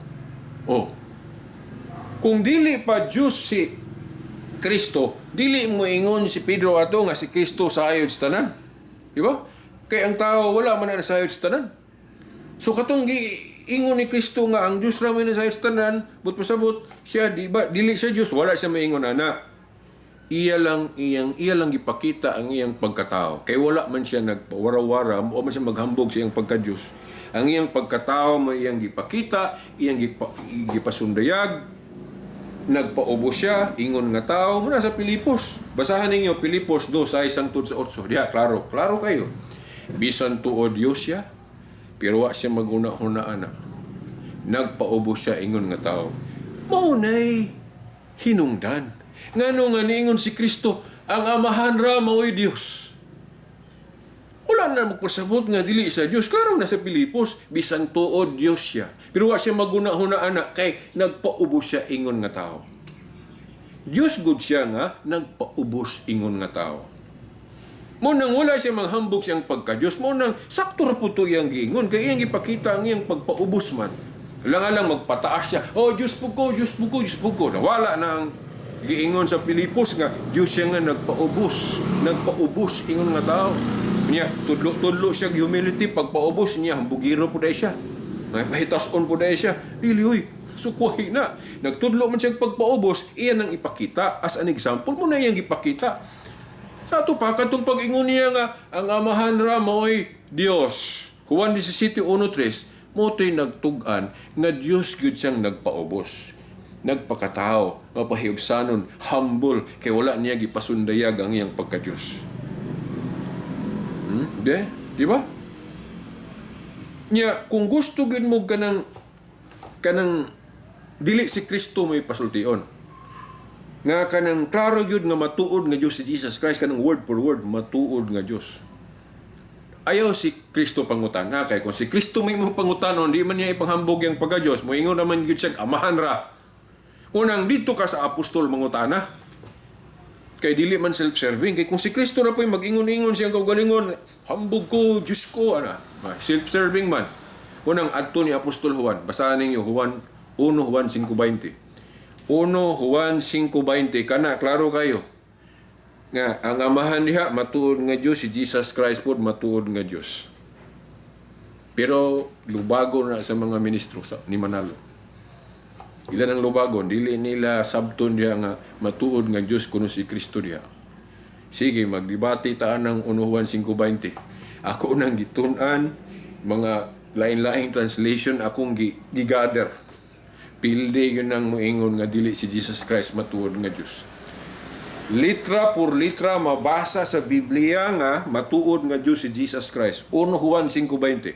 Speaker 1: Oh, kung dili pa Diyos si Kristo, dili mo ingon si Pedro ato nga si Kristo sayod sa tanan. Di ba? Kay ang tao wala man na nasayod sa tanan. So katong giingon ni Kristo nga ang Diyos ra may nasayod sa tanan, but pasabot siya di ba dili siya Diyos, wala siya maingon ana. Iya lang gipakita ang iyang pagkatao. Kay wala man siya nagpawara-wara o man siya maghambog sa iyang pagka-Diyos. Ang iyang pagkatao mo iyang gipakita, iyang gipasundayag, nagpaubos siya, ingon nga tao, muna sa Pilipos. Basahan ninyo, Pilipos 2, 6 hangtod sa 8. Diha, klaro, klaro kayo. Bisan tuod Diyos siya, pero wa siya maguna-huna ana. Nagpaubos siya ingon nga tao. Maunay hinungdan. Ngano nga niingon si Kristo, ang Amahan ra mao'y Dios. Wala na magpasabot nga dili sa Dios. Klaro na sa Pilipos, bisan tuod Dios siya. Pero wa siya maguna-huna ana kay nagpaubos siya ingon nga tao. Dios gud siya nga nagpaubos ingon nga tao. Mo nang wala siya manghambog siyang pagka-Diyos, mo nang sakto ra po to iyang giingon, kay iyang ipakita ang iyang pagpaubos man. Lang lang magpataas siya, "Oh, Diyos po ko, Diyos po ko, Diyos po ko." Nawala na ang giingon sa Pilipos nga Diyos siya nga nagpaubos, nagpaubos ingon nga tao. Niya, tudlo-tudlo siya humility, pagpaubos niya, hambugiro po dahil siya. May pahitason po dahil siya. Dili, uy, sukwahi na. Nagtudlo man siya pagpaubos, iyan ang ipakita. As an example mo na iyang ipakita. Sa ato pa, katong pag-ingon niya nga, ang Amahan ra maoy Dios. Juan 17:1-3, mo to'y nagtug-an nga Dios gyud siyang nagpaubos. Nagpakatao, mapahiubsanon, humble, kay wala niya gipasundayag ang iyang pagka-Diyos. De? Di ba? Nya, kung gusto gyud mo kanang dili si Kristo may pasultion, nga kanang klaro gyud nga matuod nga Dios si Jesus Christ, kanang word for word matuod nga Dios. Ayaw si Kristo pangutana kay kung si Kristo may mo pangutanon, di man niya ipanghambog yang pagka-Dios, moingon naman gyud siya Amahan ra. Unang dito ka sa apostol mangutana. Kay dili man self-serving. Kay kung si Kristo ra po'y mag-ingon-ingon siyang kaugalingon, "Hambog ko, Diyos ko," ana. Self-serving man. Unang adto ni Apostol Juan, basahan ninyo Juan 1 Juan 5:20. 1 Juan 5:20 kana klaro kayo. Nga ang Amahan diha matuod nga Dios, si Jesus Christ pod matuod nga Dios. Pero lubago na sa mga ministro sa ni Manalo. Ilan ang lubagon, dili nila sabton diha nga matuod nga Dios kuno si Kristo diha. Sige, magdebate ta ng 1 Juan 5:20. Ako nang gitun-an mga lain-laing translation akong gigather. Pildi yun ang moingon nga dili si Jesus Christ matuod nga Dios. Litra por litra mabasa sa Biblia nga matuod nga Dios si Jesus Christ. 1 Juan 5:20.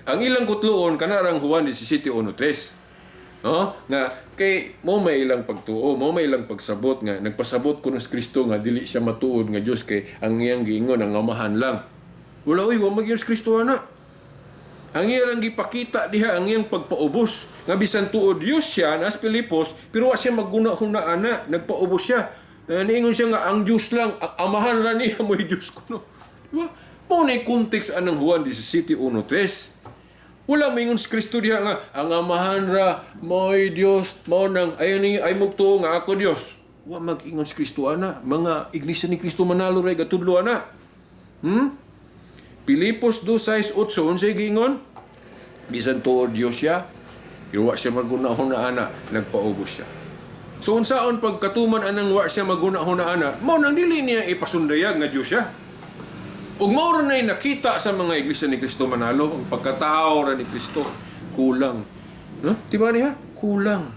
Speaker 1: Ang ilang kutloon kanarang Juan 17:1-3. No? Nga kay mo may ilang pagtuo, mo may ilang pagsabot nga nagpasabot kuno si Kristo nga dili siya matuod nga Dios kay ang iyang giingon ang Amahan lang. Wala oy, wa magyos Kristo ana. Ang iyang gipakita diha ang iyang pagpaubos nga bisan tuod Dios siya nas Pilipos, pero wa siya maguna-huna ana, nagpaubos siya. Niingon siya nga ang Dios lang, ang Amahan ra niya mo'y Dios kuno. Di ba? Mao na context anang Juan 17:1-3. Wala maingon si Kristo diha nga ang Amahan ra mo'y Dios, mao nang ayon ninyo ay mugtuo nga ako Dios. Wa mag-ingon si Kristo ana, mga Iglesia ni Kristo Manalo ra gatudlo ana. Pilipos 2:6-8, unsay giingon? Bisan tuod Dios siya, pero wa siya maguna-huna ana, nagpaubos siya. So unsaon pagkatuman anang wa siya maguna-huna ana, mao nang dili niya ipasundayag nga Dios siya. Ug mao ra nay nakita sa mga Iglesia ni Cristo Manalo, ang pagkatao ra ni Kristo kulang. No? Di ba niya? Kulang.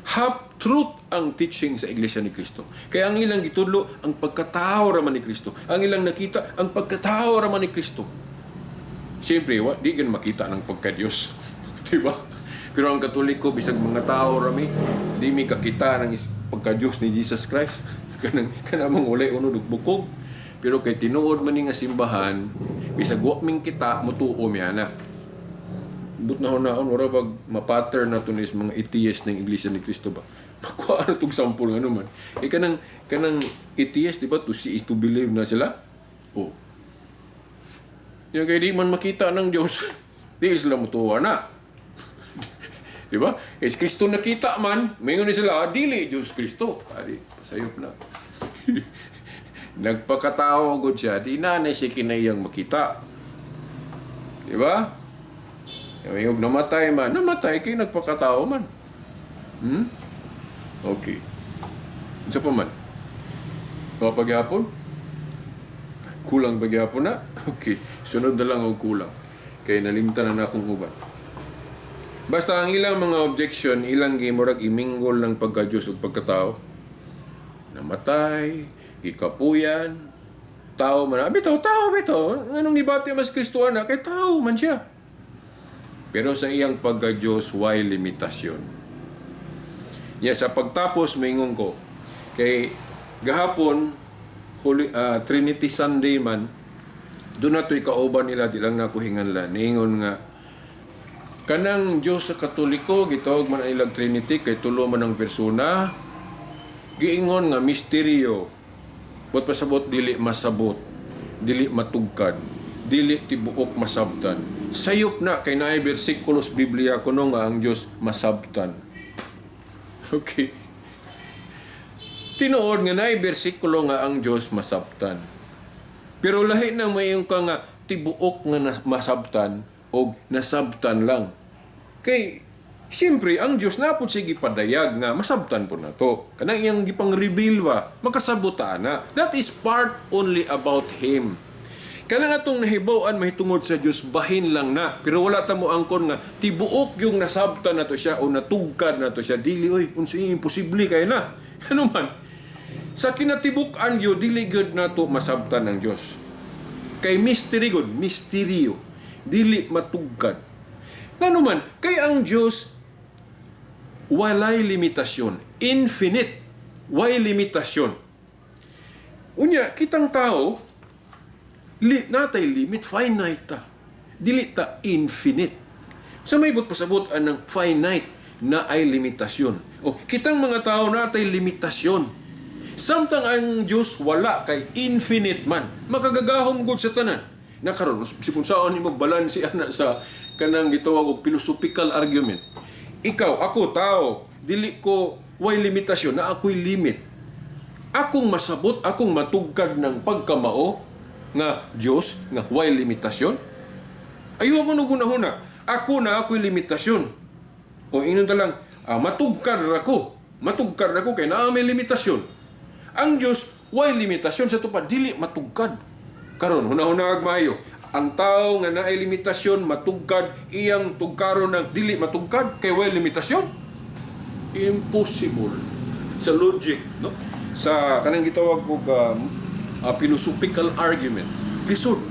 Speaker 1: Half truth ang teaching sa Iglesia ni Cristo. Kaya ang ilang gitudlo, ang pagkatao ra man ni Kristo. Ang ilang nakita, ang pagkatao ra man ni Kristo. Siyempre, wa, di gan makita ng pagka-Diyos. Di ba? Pero ang Katoliko, bisag mga tao rami, di mi kakita ng pagka-Diyos ni Jesus Christ. Kanang walay unod ug bukog. Pero kay tinuod man ni nga simbahan, bisag wa ming kita, mutuo mi ana. But na hunaon, wala bag ma-pattern na to ni sa mga atheist ng Iglesia ni Cristo ba? Makuha na tong sample nga naman. Eh kanang atheist, di ba, to see is to believe na sila? Oh. Yung kay di man makita ng Diyos, di sila mutuwa na. Di ba? Kay si Kristo nakita man, maingon ni sila, "Ah, dili Diyos Kristo." Adi, pasayop na. Nagpakatao gud siya, di na na siya kinahiyang makita. Di ba? Yung namatay man, namatay kay nagpakatao man. Okay. Unsa pa man? O pagyapon? Kulang ba gyapon na? Okay. Sunod na lang og kulang. Kay nalimtan na na akong uban. Basta ang ilang mga objection, ilang gimurag iminggol ng pagka-Diyos ug pagkatao. Namatay, gikapuyan, tao man. Ah, bitaw, tao, bitaw. Anong nibati mas Kristo ana? Kay tao man siya. Pero sa iyang pagka-Diyos, way limitasyon. Ya, sa pagtapos, maingon ko, kay gahapon, Holy, Trinity Sunday man, doon na to'y kauban nila, di lang nako hinganlan. Niingon nga, kanang Diyos sa Katoliko, gitawag man ang ilang Trinity, kay tulo man ang persona, giingon nga misteryo. Buot pasabot, dili masabot, dili matugkad, dili tibuok masabtan. Sayop na kay naay bersikulos Biblia kuno nga ang Dios masabtan. Okay. Tinuod nga naay bersikulo nga ang Dios masabtan. Pero lahi na mayon ka nga tibuok nga masabtan o nasabtan lang. Kay siyempre ang Dios na pud sige padayag nga masabtan po na to. Kanang iyang gipang reveal ba, makasabot ta na. That is part only about Him. Kanang atong nahibaw-an mahitungod sa Dios bahin lang na. Pero wala ta mo angkon nga tibuok yung nasabtan na to siya o natugkad na to siya. Dili oy, unsa imposible kay na. Ano man? Sa kinatibuk-an gyud, dili gyud nato masabtan ang Dios. Kay mystery gud, misteryo. Dili matugkad. Ngano man, kay ang Dios walay limitasyon, infinite. Way limitasyon. Unya, kitang tao, natay limit, finite ta. Dili ta infinite. Sa may but pasabot anang finite na ay limitasyon. O, kitang mga tao natay limitasyon. Samtang ang Dios wala, kay infinite man. Makagagahom gud sa tanan. Na karon kung saan nimo balanse ana sa kanang gitawag og philosophical argument. Ikaw, ako tao, dili ko way limitasyon, na ako'y limit. Akong masabot, akong matugkad ng pagkamao nga Dios nga way limitasyon. Ayaw ko nung huna. Ako na ako'y limitasyon. O ingnon ta lang, matugkad ra ko. Matugkad ra ko kay naa may limitasyon. Ang Dios way limitasyon, sa tupad dili matugkad. Karon huna-huna maayo. Ang tao nga naay limitasyon matugkad, iyang tugkaron ng dili matugkad kay way limitasyon. Impossible sa logic, no? Sa kanang gitawag ko ka philosophical argument. Lisod.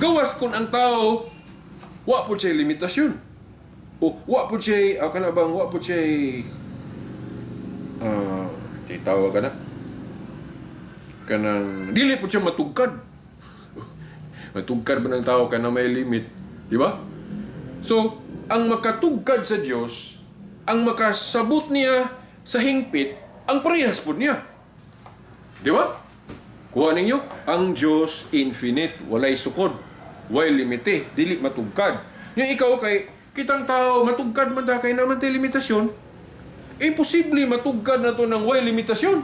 Speaker 1: Gawas kung ang tao wa po siya limitasyon. O wa po siya kana bang wa po siya tawag kana kanang dili po siya matugkad. Matugkad ba ng tao kana may limit, di ba? So, ang makatugkad sa Dios, ang makasabot niya sa hingpit, ang parehas po niya. Di ba? Kuha ninyo, ang Diyos infinite, walay sukod, way limite, dili matugkad. Yung ikaw kay, kitang tao, matugkad man ta, kay naman tayo limitasyon, imposible matugkad na to ng way limitasyon.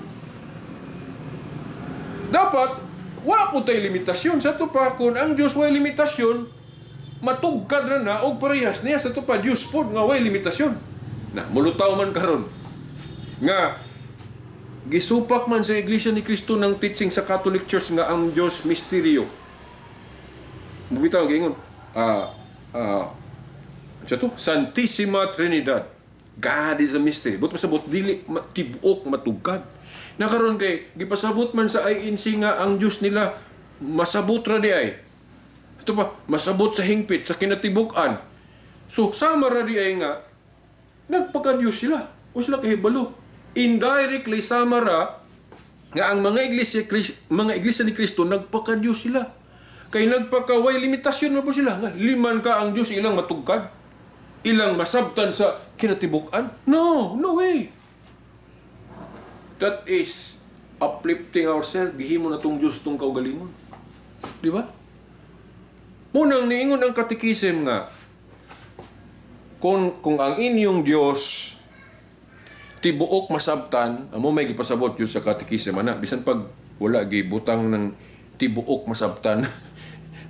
Speaker 1: Dapat, wala po tayo limitasyon. Sa to pa, kung ang Diyos way limitasyon, matugkad na na og parehas niya, sa to pa, Diyos po nga way limitasyon. Na, mulutaw man karon nga, gisupak man sa Iglesia ni Cristo ng teaching sa Catholic Church nga ang Diyos misteryo. Bitaw giingon, sa to, Santissima Trinidad. God is a mystery. But pasabot dili tibuok matugkad. Nakaron kay gipasabot man sa INC nga ang Diyos nila masabot ra di ay. Ito pa, masabot sa hingpit sa kinatibuk-an. So sama ra di ay nga nagpaka-Diyos sila. O sila kahibalo. Indirectly sama ra nga ang mga iglesia ni Kristo nagpaka-Diyos sila. Kay nagpaka-way limitasyon na po sila nga liman ka ang Diyos ilang matugkad, ilang masabtan sa kinatibuk-an. No, no way. That is uplifting ourselves. Gihimo na tong Diyos tong kaugalingon. Di ba? Munang niingon ang katekisim nga kung ang inyong Diyos tibuok masabtan, amo may gipasabot yun sa katekisim ana, bisan pag wala gibutang ng tibuok masabtan.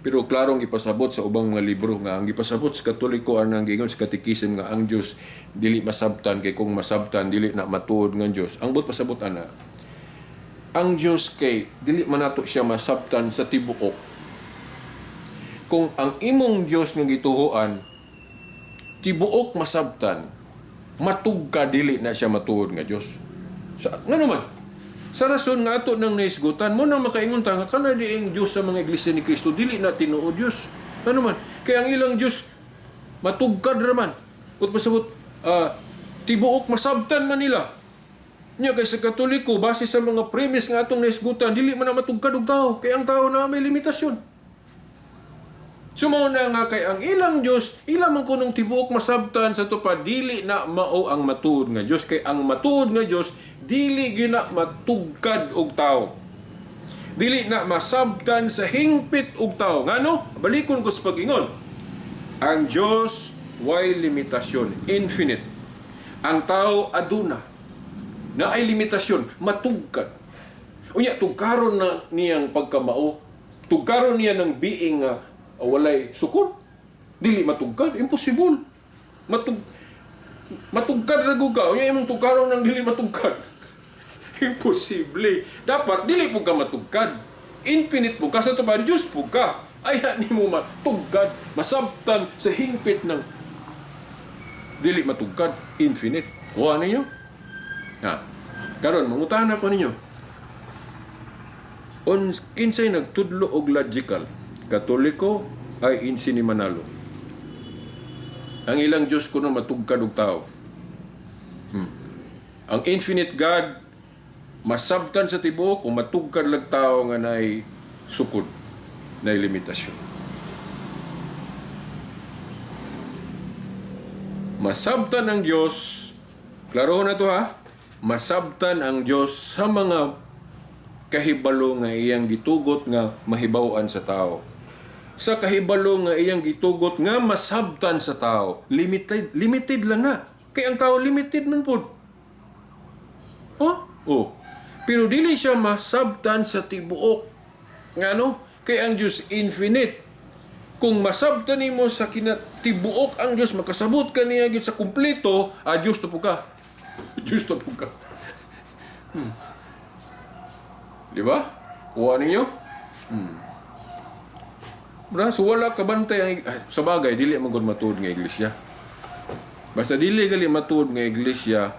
Speaker 1: Pero klarong gipasabot sa ubang mga libro nga ang gipasabot sa Katoliko ang giingon sa katekisim nga ang Dios dili masabtan kay kung masabtan dili na matuod nga Dios. Ang but pasabot ana, ang Dios kay dili man nato siya masabtan sa tibuok. Kung ang imong Dios nga gituhoan tibuok masabtan, matugka, dili na siya matuod nga Dios. Sa ngano man? Sa rason nga ato nang naisgutan mo nang makaingon ta nga kana diing Dios sa mga iglesia ni Kristo dili na tinuod Dios. Ano man? Kay ang ilang Dios matugkad ra man. Ut pasabot tibuok masabtan man nila. Nya kay sa Katoliko, base sa mga premise nga atong naisgutan, dili man na matugkad og tao kay ang tao na may limitasyon. Sumo na nga kay ang ilang Dios, ilang man kunong tibuok masabtan sa tupad, dili na mao ang matuod nga Dios, kay ang matuod nga Dios dili gyud na matugkad og tao. Dili na masabtan sa hingpit og tao. Ngano? Balikon ko sa pag-ingon. Ang Dios way limitasyon, infinite. Ang tao aduna na ay limitasyon, matugkad. Unya tugkaron na niyang pagkamao, tugkaron niya ng being nga walay sukod. Dili matugkad, impossible. Matugkad ra gud ka. Unya imong tugkaron ng dili matugkad. Imposible. Dapat dili po ka matugkad. Infinite po ka, sa tuba Diyos po ka. Ay nimo matugkad, masabtan sa hingpit ng dili matugkad, infinite. Kuha ninyo? Ha. Karon mangutahan ako ninyo. On kinsay nagtudlo og logical, Katoliko ay INC ni Manalo? Ang ilang Diyos kuno matugkad og tao. Ang infinite God masabtan sa tibuok o matugkad lag tao nga naay sukod, naay limitasyon? Masabtan ang Diyos, klaro na to ha, Masabtan ang Dios sa mga kahibalo nga iyang gitugot nga mahibaw-an sa tao. Sa kahibalo nga iyang gitugot nga masabtan sa tao. Limited, limited lang na. Kay ang tao limited man pud. Oh? Oh. Pero dili siya masabtan sa tibuok. Ngano? Kay ang Dios infinite. Kung masabtan nimo sa kinatibuok ang Dios, makasabot ka niya gyud sa kumpleto, ah, Dios to po ka. Dios to po ka. Di ba? Kuha ninyo? Bra, so wala kabantay ang ay, sa bagay dili man gud matuod nga iglesia. Basta dili gali matuod nga iglesia,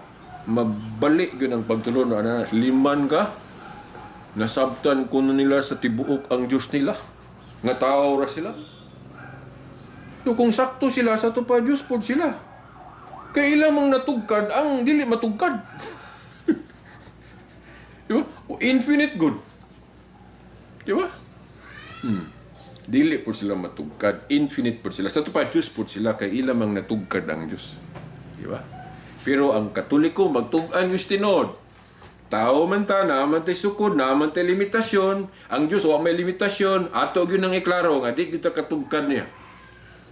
Speaker 1: mabali gyud ang pagtulon ana liman ka. Nasabtan kuno nila sa tibuok ang Dios nila. Nga tao ra sila. So kung sakto sila sa pa, Dios pod sila. Kay ilang mang natugkad ang dili matugkad. Di ba? Infinite good. Di ba? Dili po sila matugkad. Infinite po sila. Sa pa, Diyos po sila kay ilang mang natugkad ang Diyos. Di ba? Pero ang Katoliko magtug-an yung tinuod. Tao man ta, naa man tay sukod, naa man tay limitasyon. Ang Diyos wa may limitasyon. Ato gyud nang iklaro nga di gyud ta katugkad niya.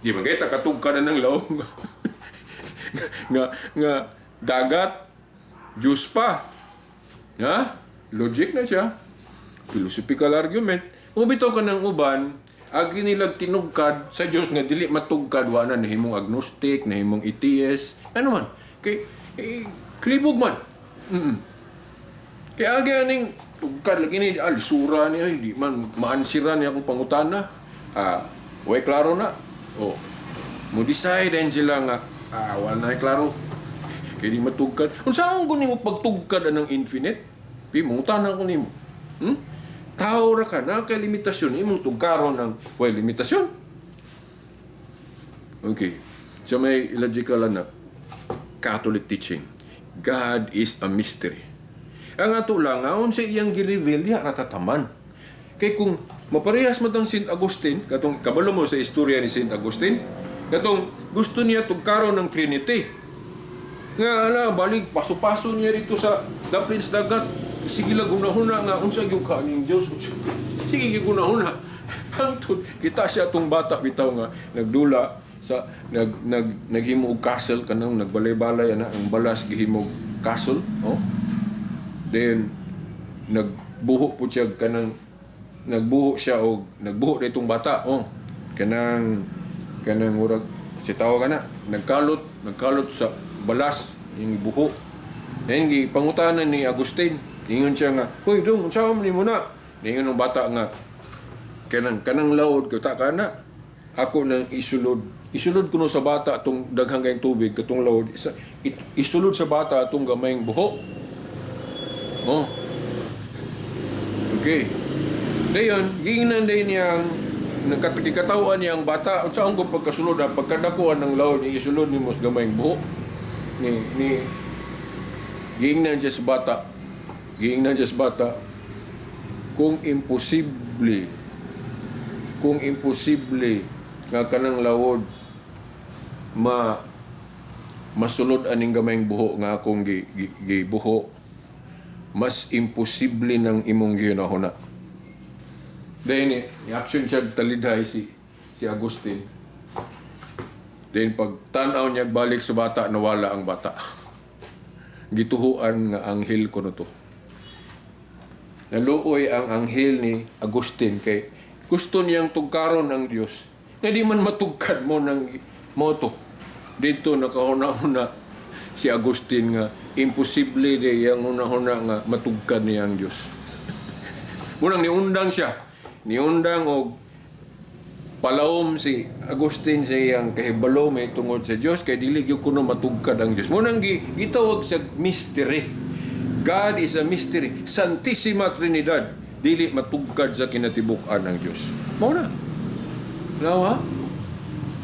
Speaker 1: Di man kay ta katugkad na ng laom nga dagat Diyos pa. Ha? Logic na siya. Philosophical argument. Kung bitaw ka ng uban, agi nilag tinugkad sa Diyos nga dili matugkad, wa na nahimong agnostic, nahimong atheist, ano man. Kay eh, klibog man. Kay agi aning tugkad lagi ni ah, lisura niya, hindi man maansiran niya akong pangutana. Ah, way klaro na. Oh. Mo decide din sila nga ah, wala na klaro. Kay di matugkad. Unsa ang nimo pagtugkad anang infinite? Pi mangutana ko nimo. Tao ra ka na kay limitasyon imong tugkaron ang way limitasyon. Okay. So may logical na Catholic teaching. God is a mystery. Ang ato lang, aon sa iyang gi-reveal, diha ratataman. Kay kung maparehas man tang Saint Agustin, katong kabalo mo sa istorya ni Saint Agustin, katong gusto niya tugkaron ng Trinity. Nga ala, balik paso-paso niya rito sa daplin sa dagat. Sige lang hunahuna nga unsa gyud ka ning Dios. Sige gyud hunahuna. Hangtod kita siya atong bata bitaw nga nagdula sa nag nag naghimo og castle, kanang nagbalay-balay ana ang balas gihimog castle, oh. Then nagbuho po siya kanang nagbuho siya og nagbuho ditong bata, oh, kanang kanang murag si tawo kana nagkalot nagkalot sa balas yung buho. Then gi pangutana ni Agustin, ingon siya nga, "Hoy dong, unsa man nimo na?" Ningon ng bata nga kanang kanang lawod ko ta kana ako nang isulod isulod kuno sa bata atong daghang kayong tubig katong lawod isa, isulod sa bata atong gamayng buho. Oh. Okay. Dayon, giingnan din niyang nagkatawan niya ang bata. Unsa ang pagkasulod ha? Pagkadakuan ng lawod, isulod nimo sa gamayng buho. Ni giingnan siya sa bata. Giingnan siya sa bata. Kung imposible nga kanang lawod masulod aning gamayng buho nga akong gibuho, mas imposible ng imong gihunahuna. Then, i-action siya talidhay si Agustin. Then pag tanaw niya balik sa bata, nawala ang bata. Gituhuan nga anghel ko to. Naluoy ang anghel ni Agustin kay gusto niyang tugkaron ang Dios. Nga di man matugkad mo ng moto. Dito nakahuna-huna si Agustin nga imposible di yang huna-huna nga matugkad niya ang Dios. Munang niundang siya. Niundang og palawom si Agustin sa iyang kahibalo may tungod sa Dios kay dili gyud kuno matugkad ang Dios. Munang gitawag sa mystery. God is a mystery. Santissima Trinidad dili matugkad sa kinatibuk-an ang Dios. Mao na. Now, ha?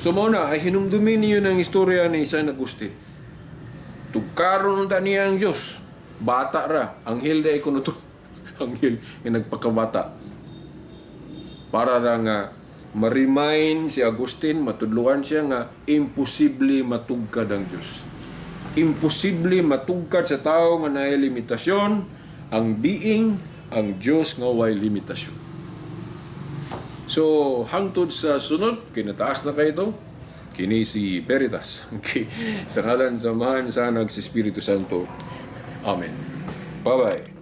Speaker 1: So mao na ay hinumdumin niyo ng istorya ni San Agustin. Tugkaron unta niya ang Dios. Bata ra, anghel day kuno to. Anghel nga nagpakabata. Para ra nga ma-remind si Agustin, matudluan siya nga imposible matugkad ang Dios. Imposible matugkad sa tao nga naay limitasyon ang being, ang Dios nga way limitasyon. So, hangtod sa sunod, kinataas na kaayo to, kini si Veritas. Okay. Sa ngalan sa Amahan, sa Anak, sa Espiritu Santo. Amen. Bye-bye.